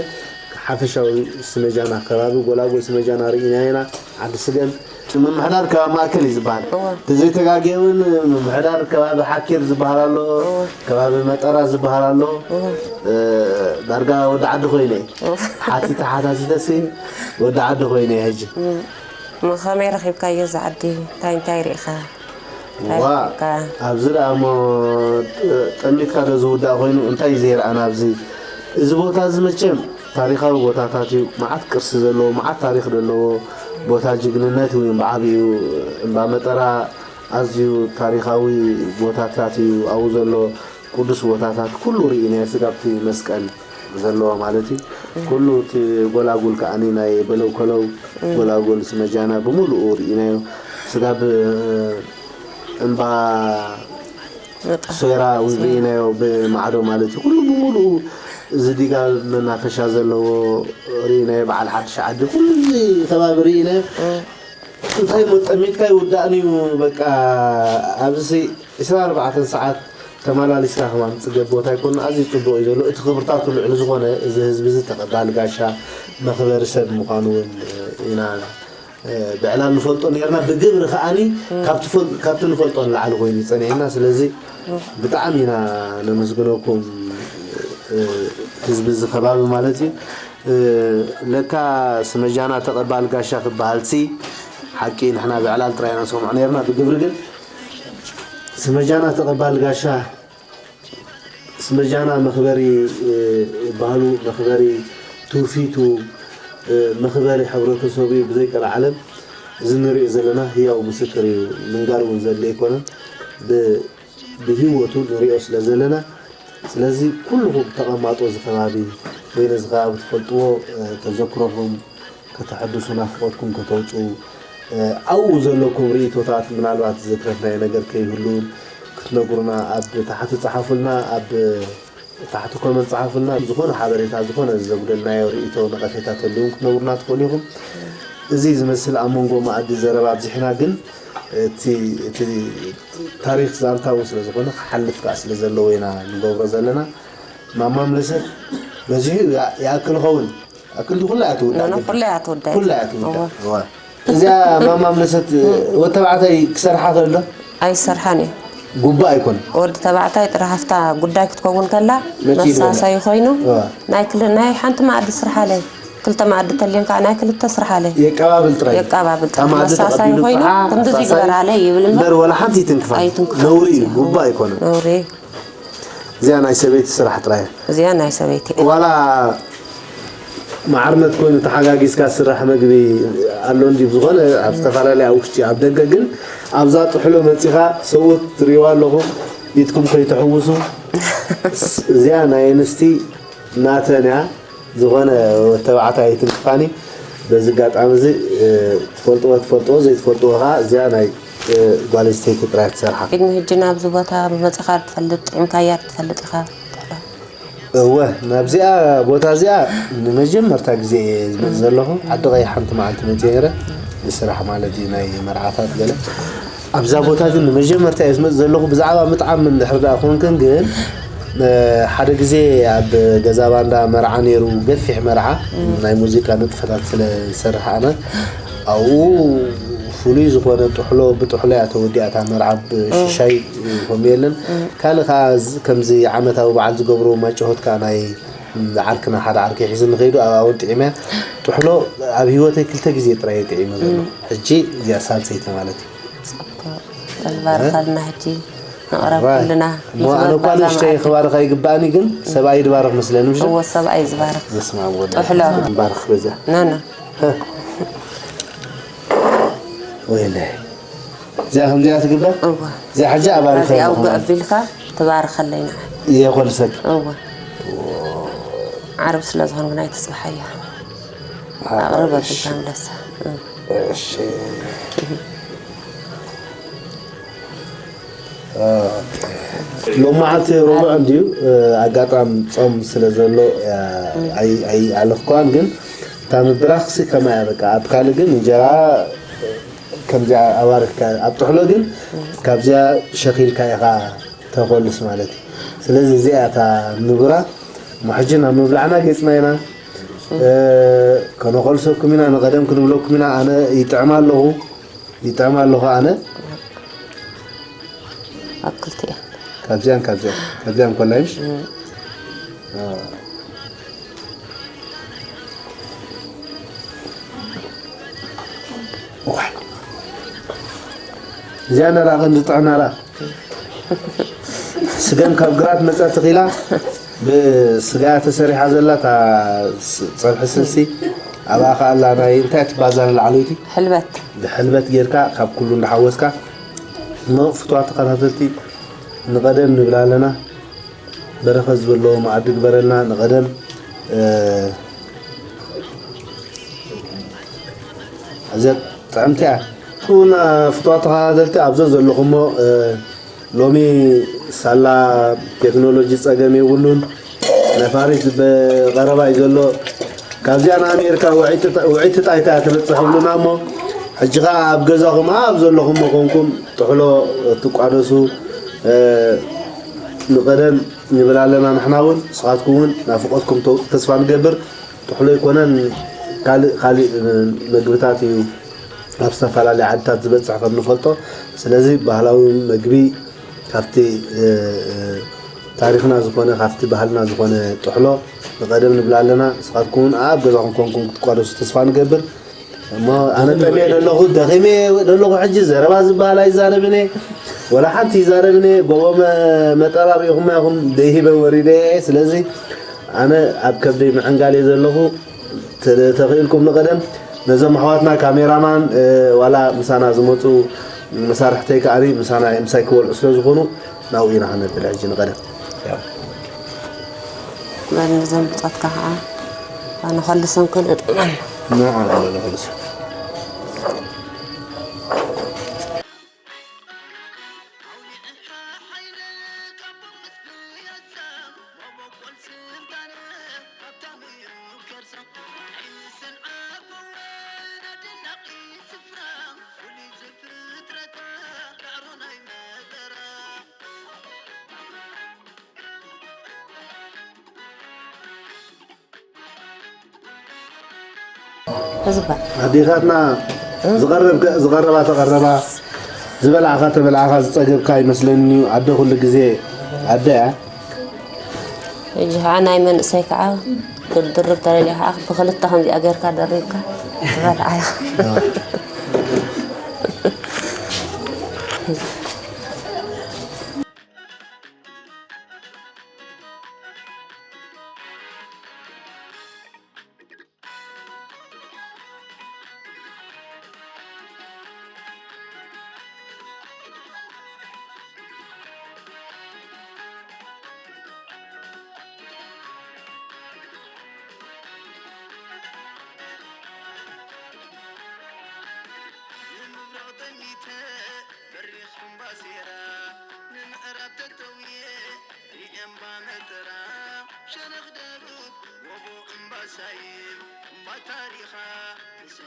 ሓፈሻዊ ስመጃና ከባቢ ጎላጎል ስመጃና ርኢና ኢና ዓዲ ስገም ምምሕዳር ከባቢ ማእከል እዩ ዝበሃል ተዘይተጋግየ እውን ምምሕዳር ከባቢ ሓኪር ዝበሃል ኣሎ ከባቢ መጠራ ዝበሃል ኣሎ ዳርጋ ወዲ ዓዲ ኮይነ ሓቲተ ሓታቲተሲ ወዲ ዓዲ ኮይነ ሕጂ ከመይ ረኺብካዮ እዚ ዓዲ እንታይ እንታይ ርኢኻ ዋ ኣብዚ ደኣ እሞ ጠሚትካ ዶ ዝውዳእ ኮይኑ እንታይ እዩ ዘይረኣና ኣብዚ እዚ ቦታ እዚ መቸም ታሪኻዊ ቦታታት እዩ መዓት ቅርሲ ዘለዎ መዓት ታሪክ ዘለዎ ቦታ ጅግንነት እዩ ብዓብዩ እምባ መጠራ ኣዝዩ ታሪኻዊ ቦታታት እዩ ኣብኡ ዘሎ ቅዱስ ቦታታት ኩሉ ርኢናዮ ስጋብቲ መስቀል ዘለዎ ማለት እዩ ኩሉ እቲ ጎላጉል ከዓኒ ናይ በለው ከለው ጎላጉል ስመጃና ብምሉኡ ርኢናዮ ስጋብ እምባ ሶይራ እውን ርኢናዮ ብማዕዶ ማለት እዩ ኩሉ ብምሉኡ እዚ ዲጋ መናፈሻ ዘለዎ ርኢናዮ በዓል ሓድሽ ዓዲ ኩሉ እዚ ከባቢ ርኢናዮ እንታይ እሞ ጠሚትካ ይውዳእን እዩ በቃ ኣብዚ ዒስራን ኣርባዕተን ሰዓት ተመላሊስካ ከማን ፅገብ ቦታ ኣይኮነ ኣዝዩ ፅቡቅ እዩ ዘሎ እቲ ክብርታቱ ልዕሊ ዝኾነ እዚ ህዝቢ እዚ ተቐባሊ ጋሻ መኽበሪ ሰብ ምዃኑ እውን ኢና ብዕላል ንፈልጦ ነርና ብግብሪ ከዓኒ ካብቲ ንፈልጦ ንላዕሊ ኮይኑ ይፀኒሕና ስለዚ ብጣዕሚ ኢና ነመስግነኩም ህዝቢ እዚ ከባቢ ማለት እዩ ለካ ስመጃና ተቐባል ጋሻ ክበሃል ሲ ሓቂ ንሕና ብዕላል ጥራይ ኢና ንሰምዖ ነርና ብግብሪ ግን ስመጃና ተቐባል ጋሻ ስመጃና መኽበሪ ባህሉ መኽበሪ ትውፊቱ መኽበሪ ሕብረተሰቡ እዩ ብዘይቀልዓለም እዚ ንሪኦ ዘለና ህያው ምስክር እዩ ምንጋር እውን ዘድሊ ኣይኮነን ብህይወቱ ንሪኦ ስለ ዘለና፣ ስለዚ ኩልኹም ተቐማጦ እዚ ከባቢ ወይ ነዚ ከባቢ ትፈልጥዎ፣ እ፣ ተዘክሮኹም ከተሐድሱ፣ ናፍቖትኩም ከተውፅኡ፣ እ፣ ኣብኡ ዘለኩም ርእይቶታት ምናልባት ዘትረፍናዮ ነገር ከይህሉ ክትነግሩና ኣብ ታሕቲ ጸሓፉልና፣ ኣብ ታሕቲ ኮመንት ጸሓፉልና። ዝኾነ ሓበሬታ፣ ዝኾነ ዘጉደልናዮ ርእይቶ፣ ነቐፌታ ተልዩን ክትነግሩና ትኽእሉ ኢኹም። እዚ ዝመስል ኣብ መንጎ መኣዲ ዘረባ ኣብዚሕና፣ ግን እቲ፣ እቲ ታሪኽ ዛንታ እውን ስለ ዝኾነ ክሓልፍ ከኣ ስለ ዘለዎ ኢና ንገብሮ ዘለና። ማማ ምልሰት በዚሑ ይኣ-፣ ይኣክል ኸውን። ኣክል ኩላ እያ ትውዳእ ኖኖ፣ ግዲ። ኩላ እያ ትውዳእ። ኩላ እያ ትውዳእ። እወ። እወ። እዚኣ ማማ ምልሰት ወዲ ተባዕታይ ክሰርሓ ከሎ ኣይሰርሓን እዩ። ጉባእ ኣይኮን። ወዲ ተባዕታይ ጥራሕ ኣብታ ጉዳይ ክትከውን ከላ መጺኡ መሳሳይ ኮይኑ እወ። ናይ ክል-፣ ናይ ሓንቲ መኣዲ ስርሓለይ፣ ክልተ መኣዲ ተልዮም ከዓ ናይ ክልተ ስርሓለይ የቀባብል ጥራይ። የቀባብል ጥራይ። ካብ መኣዲ መሳሳይ ተቐቢሉ ኮይኑ ከዓ ክንድዚ መሳሳይ ይግበራለይ ይብል እምበር እምበር ወላ ሓንቲ ይትንክፋ። ኣይትንክፋ። ነውሪ እዩ፣ ጉባእ ኣይኮነን። ነውሪ እዩ። እዚኣ ናይ ሰበይቲ ስራሕ ጥራይ እያ። እዚኣ ናይ ሰበይቲ እያ። ዋላ ማዕርነት ኮይኑ ተሓጋጊዝካ ዝስራሕ መግቢ ኣሎ እንዲ፣ ብዝኾነ ኣብ ዝተፈላለየ ኣብ ውሽጢ ኣብ ደገ፣ ግን ኣብዛ ጥሕሎ መጺኻ ሰብኡት ትርእይዋ ኣለኹም፣ ኢድኩም ከይትሕውሱ። እዚኣ ናይ ኣንስቲ ናተን እያ። ዝኾነ ወዲ ተባዕታይ ኣይትንክፋኒ። በዚ ኣጋጣሚ እዚ፣ እ፣ ትፈልጥዎ ትፈልጥዎ፣ ዘይትፈልጥዎ ኸዓ እዚኣ ናይ፣ እ፣ ጓል ኣንስተይቲ ጥራይ ትሰርሓ። ቅድሚ ሕጂ ናብዚ ቦታ መጺኻ ዶ ትፈልጥ? ጥዒምካያ ዶ ትፈልጥ ኢኻ? እወ፣ ናብዚኣ ቦታ እዚኣ ንመጀመርታ ግዜ እየ ዝመጽእ ዘለኹ። ዓዲ ቀይሕ ሓንቲ መዓልቲ መጽየ ነይረ፣ ንስራሕ ማለት እዩ፣ ናይ መርዓታት ገለ። ኣብዛ ቦታ ግን ንመጀመርታ እየ ዝመጽእ ዘለኹ። ብዛዕባ ምጥዓም እንድሕር ደኣ ኮንክን ግን፣ እ፣ ሓደ ግዜ ኣብ ገዛ ባንዳ መርዓ ነይሩ፣ ገፊሕ መርዓ፣ ናይ ሙዚቃ ንጥፈታት ስለ ዝሰርሕ ኣነ፣ ኣብኡ ፍሉይ ዝኾነ ጥሕሎ፣ ብጥሕሎ እያ ተወዲኣ እታ መርዓ፣ ብሽሻይ ከምኡ የለን። ካልእ ከኣ ዝ-፣ ከምዚ ዓመታዊ በዓል ዝገብርዎ ማጫወት ከኣ ናይ ዓርክና ሓደ ዓርከይ ሒዙ ንኸይዱ ኣብ ኣውን ጥዒመ። ጥሕሎ ኣብ ህይወተይ ክልተ ግዜ ጥራይ እየ ጥዒመ ዘለኹ። ሕጂ እዚኣ ሳልሰይቲ ማለት እዩ። ጽቡቕ። ይባርኸልና ሕጂ። ንቕረብ እዋ። ኩልና። እሞ ኣነ እኳ ይትረፍ ባዛ ንእሽተይ መኣዲ። ክባርኽ ኣይግባእኒ፣ ግን ሰብኣይ ድባርኽ መስለኒ፣ ምሽ? እዎ፣ ሰብኣይ ዝባርኽ። በስመ ኣብ ወወልድ ጥሕሎ። ወመንፈስ ቅዱስ። ባርኽ በዛ። ና፣ ና። ወይለይ። እዚኣ ከምዚኣ ትግበር? እዋ። እዚኣ ሕጂ ኣባሪኸ እዚኣ ኣለኹ ውግእ ማለት። ኣቢልካ ትባርኸለይ ንዓ። እየ ኮልሰክ። እዋ። ዓርቢ ስለ ዝኾንኩ ናይ ትጽብሓያ። ኣቕርብ ኣቕርብ፣ እሺ። ኣቢልካ ምለሳ። እ። እሺ። ሎሚ መዓልቲ ረቡዕ እንድዩ፣ ኣጋጣሚ ጾም ስለ ዘሎ፣ ኣይ-፣ ኣይኣለኽኳን፣ ግን እታ ምብራኽሲ ከማያ በቃ። ኣብ ካልእ ግን እንጀራ ከምዚኣ ኣባሪኽካ፣ ኣብ ጥሕሎ ግን ካብዚኣ ሸኺልካ ኢኻ ተኾልስ ማለት እዩ። ስለዚ እዚኣ እታ ንቡራ፣ እሞ ሕጂ ናብ ምብላዕና ገጽና ኢና። እ፣ ከነኾልሰኩም ኢና፣ ንቐደም ክንብለኩም ኢና። ኣነ ይጥዕም ኣለኹ። ይጥዕም ኣለኹ ኣነ። ኣብ ክልቲኤን። ካብዚኣን፣ ካብዚኣን፣ ካብዚኣን ኮላይሽ? እም። አ። ዋይ። እዚኣ ነራ ክንዲ ጥዕናራ። ስገም ካብ ግራት መጸ ተኺላ፣ ብስጋ ተሰሪሓ ዘላ፣ እታ ስ-፣ ጸብሒ ስልሲ፣ ኣብኣ ኸኣ ኣላ ናይ፣ እንታይ ትባዛል ለዓለይቲ? ሕልበት። ብሕልበት ጌርካ፣ ካብ ኩሉ እንዳሓወስካ፣ እሞ ፍትዋት ተኸታተልቲ፣ ንቐደም ንብል ኣለና። በረኸት ዝበሎ መኣዲ ግበረልና፣ ንቐደም፣ እ፣ እዚኣ ጥዕምቲ እያ። እውን፣ እ፣ ፍትዋት ተኸታተልቲ፣ ኣብዞ ዘለኹሞ፣ እ፣ ሎሚ ሳላ ቴክኖሎጂ ጸገም የብሉን። ነፋሪት ብቐረባ እዩ ዘሎ። ካብዚኣ ንኣሜሪካ ውዕይቲ ጣ-፣ ውዕይቲ ጣይታ እያ ትበጽሕ ይብሉና እሞ፣ ሕጂ ኸኣ ኣብ ገዛኹም ኣብ ዘለኹሞ ኮንኩም ጥሕሎ ትቋደሱ፣ እ፣ ንቐደም ንብል ኣለና። ንሕና እውን ንስኻትኩም እውን ናፍቖትኩም ተውጽኡ ተስፋ ንገብር። ጥሕሎ ኣይኮነን፣ ካልእ፣ ካልእ፣ እ፣ መግብታት እዩ ኣብ ዝተፈላለያ ዓድታት ዝበጽሕ ከም ንፈልጦ። ስለዚ ባህላዊ መግቢ ካብቲ፣ እ፣ እ፣ ታሪኽና ዝኾነ፣ ካብቲ ባህልና ዝኾነ ጥሕሎ ንቐደም ንብል ኣለና። ንስኻትኩም እውን ኣብ ገዛኹም ኮንኩም ክትቋደሱ ተስፋ ንገብር። እሞ ኣነ ጠምየ ዘለኹ፣ ደኺመ ዘለኹ፣ ሕጂ ዘረባ ዝበሃል ኣይዛረብን እየ፣ ወላ ሓንቲ ይዛረብን እየ። ጎቦ መ-፣ መጠራ ሪኢኹማ ኢኹም፣ ደይሂበ ወሪደ እየ። ስለዚ ኣነ ኣብ ከብደይ ምዕንጋል እየ ዘለኹ። ተ-፣ ተኽኢልኩም ንቐደም ነዞም ኣሕዋትና ካሜራማን፣ እ፣ ዋላ ምሳና ዝመጹ መሳርሕተይ ከኣ ምሳና፣ ምሳይ ክበልዑ ስለ ዝኾኑ፣ ናብኡ ኢና ክነብል ሕጂ ንቐደም። በል ነዘን ብጾትካ ከዓ ኣነ ከልሰን ክልእጥመን ንዓ ንኸልሶ። ህዝባ ኣዴታትና ዝቐረብ ዝቐረባ ተቐረባ ዝበላዕኻ ተበላዕኻ ዝፀገብካ ይመስለኒ እዩ። ኣደ ኩሉ ግዜ ኣደ እያ። ሕጂ ከዓ ናይ መንእሰይ ከዓ ድርድርብ ተለልያ ከዓ ብክልተ ከምዚኣ ጌርካ ደሪብካ ትበልዓ ኢኻ።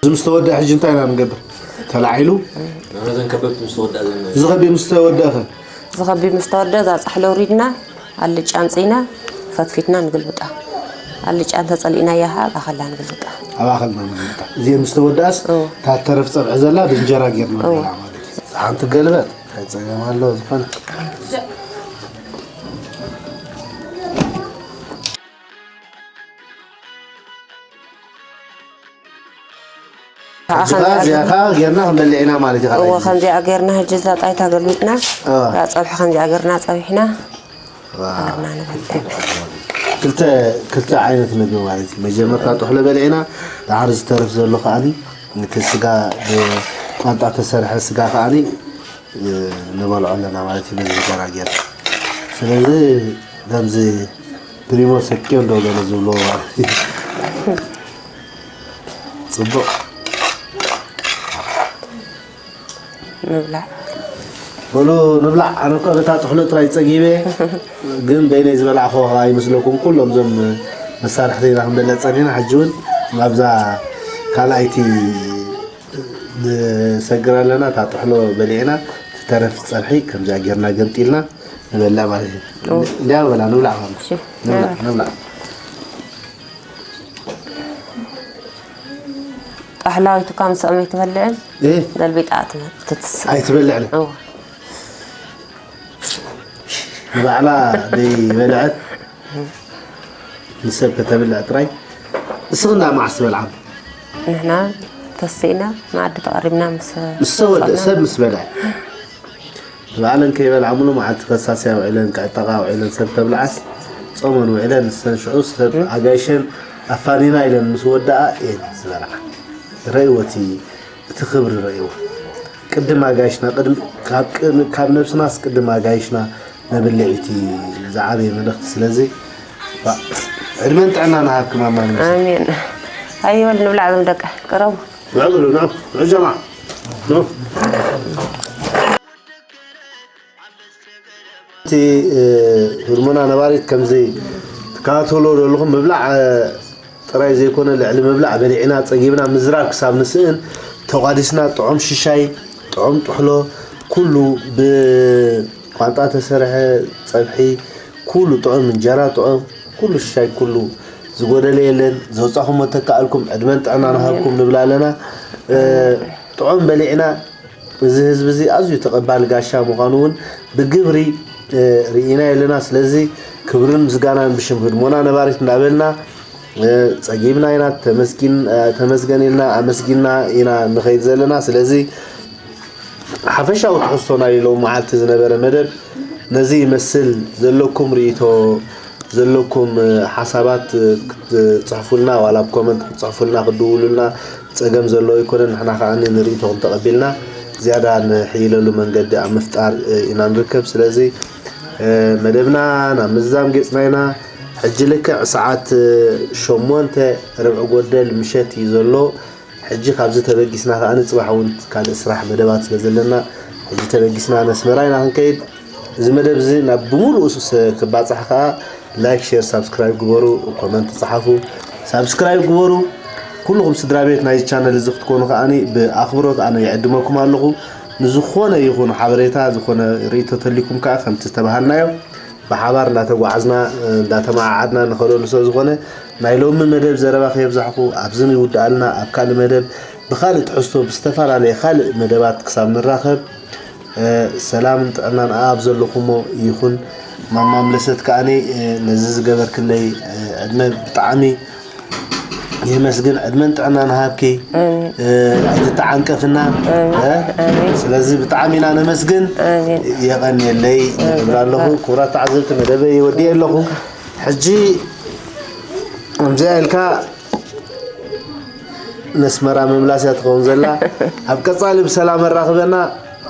እዚ ምስ ተወድአ ሕጂ እንታይ ኢና ንገብር? ተላዒሉ ንዕዘን ከበብቲ ምስ ተወድኣ ዘን እዚ ከቢድ ምስ ተወድአ ኸ? ዝኸቢ ምስ ተወደ እዛ ፃሕሊ ኣውሪድና ኣልጫ ኣምፂና ፈትፊትና ንግልብጣ። ኣልጫ እንተፀሊእናያ ከዓ ኣብ ኣኸላ ንግልብጣ። ኣብ ኣኸልና ንግልብጣ። እዚ ምስ ተወድኣስ እዎ። እታ ተረፍ ፀብሒ ዘላ ብእንጀራ ጌርና እዎ። ንበልዓ ማለት እዩ። ሓንቲ ገልበጥ እንታይ ፀገም ኣለዎ ዝኾነ ከዓ ሕጂ ከዓ እዚኣ ከዓ ጌርና ክንበልዕ ኢና ማለት እዩ። ካልኣይ እዎ ግዜ። ከምዚኣ ጌርና ሕጂ እዛ ጣይታ ገልቢጥና እዋ። እዛ ፀብሒ ከምዚኣ ጌርና ፀቢሕና እዋ። ጌርና ንበልዕ። ክልተ ክልተ ዓይነት ምግቢ ማለት እዩ። መጀመርታ ጥሕሎ በሊዕና፣ ድሓር ዝተርፍ ዘሎ ከዓኒ ነቲ ስጋ ብቋንጣ ተሰርሐ ስጋ ከዓኒ እ፣ ንበልዖ ኣለና ማለት እዩ። በዚ እንጀራ ጌርና ስለዚ ከምዚ ፕሪሞ ሰኪዮ እንዶ ገለ ዝብልዎ ማለት እዩ። ፅቡቕ ንብላዕ በሉ ንብላዕ። ኣነ እኮ በታ ጥሕሎ ጥራይ ፀጊበ፣ ግን በይነይ ዝበላዕኹ ኣይመስለኩም። ኩሎም እዞም መሳርሕቲ ኢና ክንበልዕ ፀኒሕና። ሕጂ እውን ኣብዛ ካልኣይቲ ንሰግር ኣለና። እታ ጥሕሎ በሊዕና፣ ትተረፍ ፀብሒ ከምዚኣ ጌርና ገምጢልና ንበልዕ ማለት እዩ። እንዲያ በላ ንብላዕ ማለት እዩ። እሺ። ንብላዕ ንብላዕ። ጣሕላዊቱ ካብ ምስኦም ኣይትበልዕን እህ ገልቢጣ ትትስ ኣይትበልዕን እዎ ንባዕላ ዘይበልዐት ንሰብ ከተብልዕ ጥራይ። እስኽና መዓስ ትበልዓ? ንሕና ተሲእና መኣዲ ተቐሪብና ምስ ምስ ተወደ ሰብ ምስ በልዐ ንባዕለን ከይበልዓ ሙሉ መዓልቲ ከሳስያ ውዒለን ክዕጠቓ ውዒለን ሰብ ተብልዓስ ጾመን ውዒለን ንሰን ሽዑ ሰብ ኣጋይሸን ኣፋኒና ኢለን ምስ ወደኣ እየን ዝበልዓ። ረእይዎ እቲ እቲ ክብሪ ረእይዎ። ቅድም ኣጋይሽና ቅድም ካብ ቅድሚ ካብ ነብስናስ ቅድም ኣጋይሽና ነብልዕ እቲ ዝዓበየ መልእኽቲ ስለዚ ባ- ዕድመን ጥዕና ንሃብክም ኣማን ኣሜን። ኣይበል ንብላዕ ዞም ደቀ ቅረቡ። ብዕብሉ ን ዕጀማ ን እቲ ህድሞና ነባሪት ከምዚ ትከታተሎ ዘለኹም ምብላዕ ጥራይ ዘይኮነ ልዕሊ ምብላዕ በሊዕና ጸጊብና ምዝራብ ክሳብ ንስእን ተቋዲስና ጥዑም ሽሻይ ጥዑም ጥሕሎ ኩሉ ብቋንጣ ተሰርሐ ጸብሒ ኩሉ ጥዑም እንጀራ ጥዑም ኩሉ ሽሻይ ኩሉ ዝጎደለ የለን ዘውጻኹሞ ተካኣልኩም ዕድመን ጥዕና ንሃብኩም ንብላ ኣለና ጥዑም በሊዕና እዚ ህዝቢ እዚ ኣዝዩ ተቐባሊ ጋሻ ምዃኑ እውን ብግብሪ ርኢናዮ ኣለና። ስለዚ ክብርን ምስጋናን ብሽም ህድሞና ነባሪት እንዳበልና ጸጊብና ኢና ተመስጊን ተመስገን ኢልና ኣመስጊንና ኢና ንኸይድ ዘለና። ስለዚ ሓፈሻዊ ትሕዝቶ ናይ ሎሚ መዓልቲ ዝነበረ መደብ ነዚ ይመስል። ዘለኩም ርኢቶ ዘለኩም ሓሳባት ክትፅሕፉልና ዋላ ብ ኮመንት ክትፅሕፉልና ክትድውሉልና ፀገም ዘለዎ ኣይኮነን። ንሕና ከዓ ንርኢቶኹም ተቐቢልና ዝያዳ ንሕይለሉ መንገዲ ኣብ ምፍጣር ኢና ንርከብ። ስለዚ መደብና ናብ ምዝዛም ገጽና ኢና። ሕጂ ልክዕ ሰዓት ሸሞንተ ርብዒ ጎደል ምሸት እዩ ዘሎ። ሕጂ ካብዚ ተበጊስና ከኣ ንጽባሕ እውን ካልእ ስራሕ መደባት ስለ ዘለና፣ ሕጂ ተበጊስና ነስመራ ኢና ክንከይድ። እዚ መደብ እዚ ናብ ብምሉኡ ስ-፣ ክባጻሕ ከኣ ላይክ፣ ሼር፣ ሳብስክራይብ ግበሩ፣ ኮመንት ጸሓፉ፣ ሳብስክራይብ ግበሩ። ኩልኹም ስድራ ቤት ናይዚ ቻነል እዚ ክትኮኑ ከኣኒ ብኣኽብሮት ኣነ ይዕድመኩም ኣለኹ። ንዝኾነ ይኹን ሓበሬታ፣ ዝኾነ ርእይቶ ተልይኩም ከኣ ከምቲ ዝተባሃልናዮ ብሓባር እንዳተጓዓዝና፣ እንዳተመዓዓድና ንኸደሉ ስለ ዝኾነ፣ ናይ ሎሚ መደብ ዘረባ ከየብዛሕኩ ኣብዚ ይውድኣልና። ኣብ ካልእ መደብ ብኻልእ ትሕዝቶ ብዝተፈላለየ ካልእ መደባት ክሳብ ንራኸብ፣ እ፣ ሰላምን ጥዕናን ኣብ ዘለኹሞ ይኹን። ማማ ምለሰት ከኣኒ፣ እ፣ ነዚ ዝገበርክለይ፣ እ፣ ዕድመ ብጣዕሚ የመስግን። ዕድመን ጥዕናን ሃብኪ። ኣሜን። እ፣ ኣይትተዓንቀፍና። ኣሜን። እ? ኣሜን። ስለዚ ብጣዕሚ ኢና ነመስግን። ኣሜን። የቐንየለይ ኣሜን። ይብል ኣለኹ። ክቡራት ተዓዘብቲ፣ መደበይ ወዲኤ ኣለኹ። ሕጂ ከምዚኣ ኢልካ ነስመራ ምምላስ እያ ትኸውን ዘላ። ኣብ ቀጻሊ ብሰላም ኣራኽበና።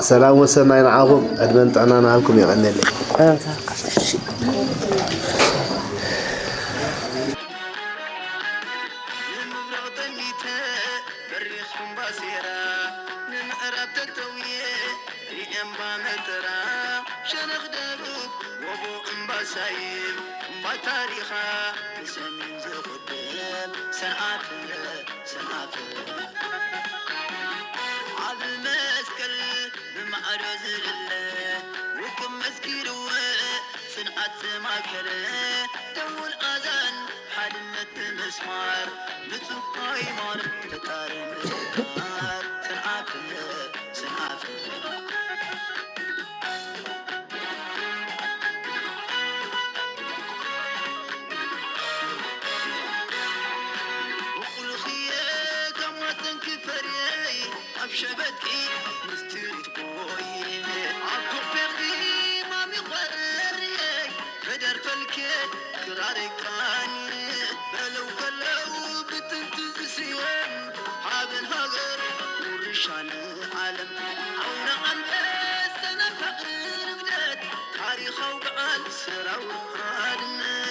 ሰላም ወሰናይ ንዓኹም። ዕድመን ጥዕናን ሃብኩም። የቐንየለይ። ኣሜን። ንምብራቕ ጠሚተ በሪኽ እምባሴራ፣ ንምዕራብ ተተውየ ሪኤ እምባ መተራ፣ ሸነኽ ደቡብ ጎቦ እምባ ሳይብ፣ እምባ ታሪኻ ንሰሜን ዝቕድም ሰንዓፈ፣ ሰንዓፈ። ዓቢ መስቀል ብማዕረ ዝልለ፣ ውቅብ መስጊድ ውዕ ጽንዓት ዘማከለ፣ ደወል ኣዛን ሓድነት ብምስማር፣ ንጹህ ሃይማኖት ፈጣሪ ምዝካር፣ ሰንዓፈ፣ ሰንዓፈ። ብቑልኽየ ጋማ ጠንኪ ፈርየይ፣ ኣብ ሸበጥኪ ምስትሪት ቦይ፣ ኣብ ኮፔርዲ ማሚ ኾርየይ፣ ከደር ፈልኬ ክራር ቃኒ፣ በለው ከለው ብጥንቲ ዝስየም፣ ሓበን ሃገር ውርሻ ንዓለም፣ ኣውራ ኣንበሳ ናይ ፍቕሪ ንግደት፣ ታሪኻዊ በዓል ሰራዊት ሓድነት።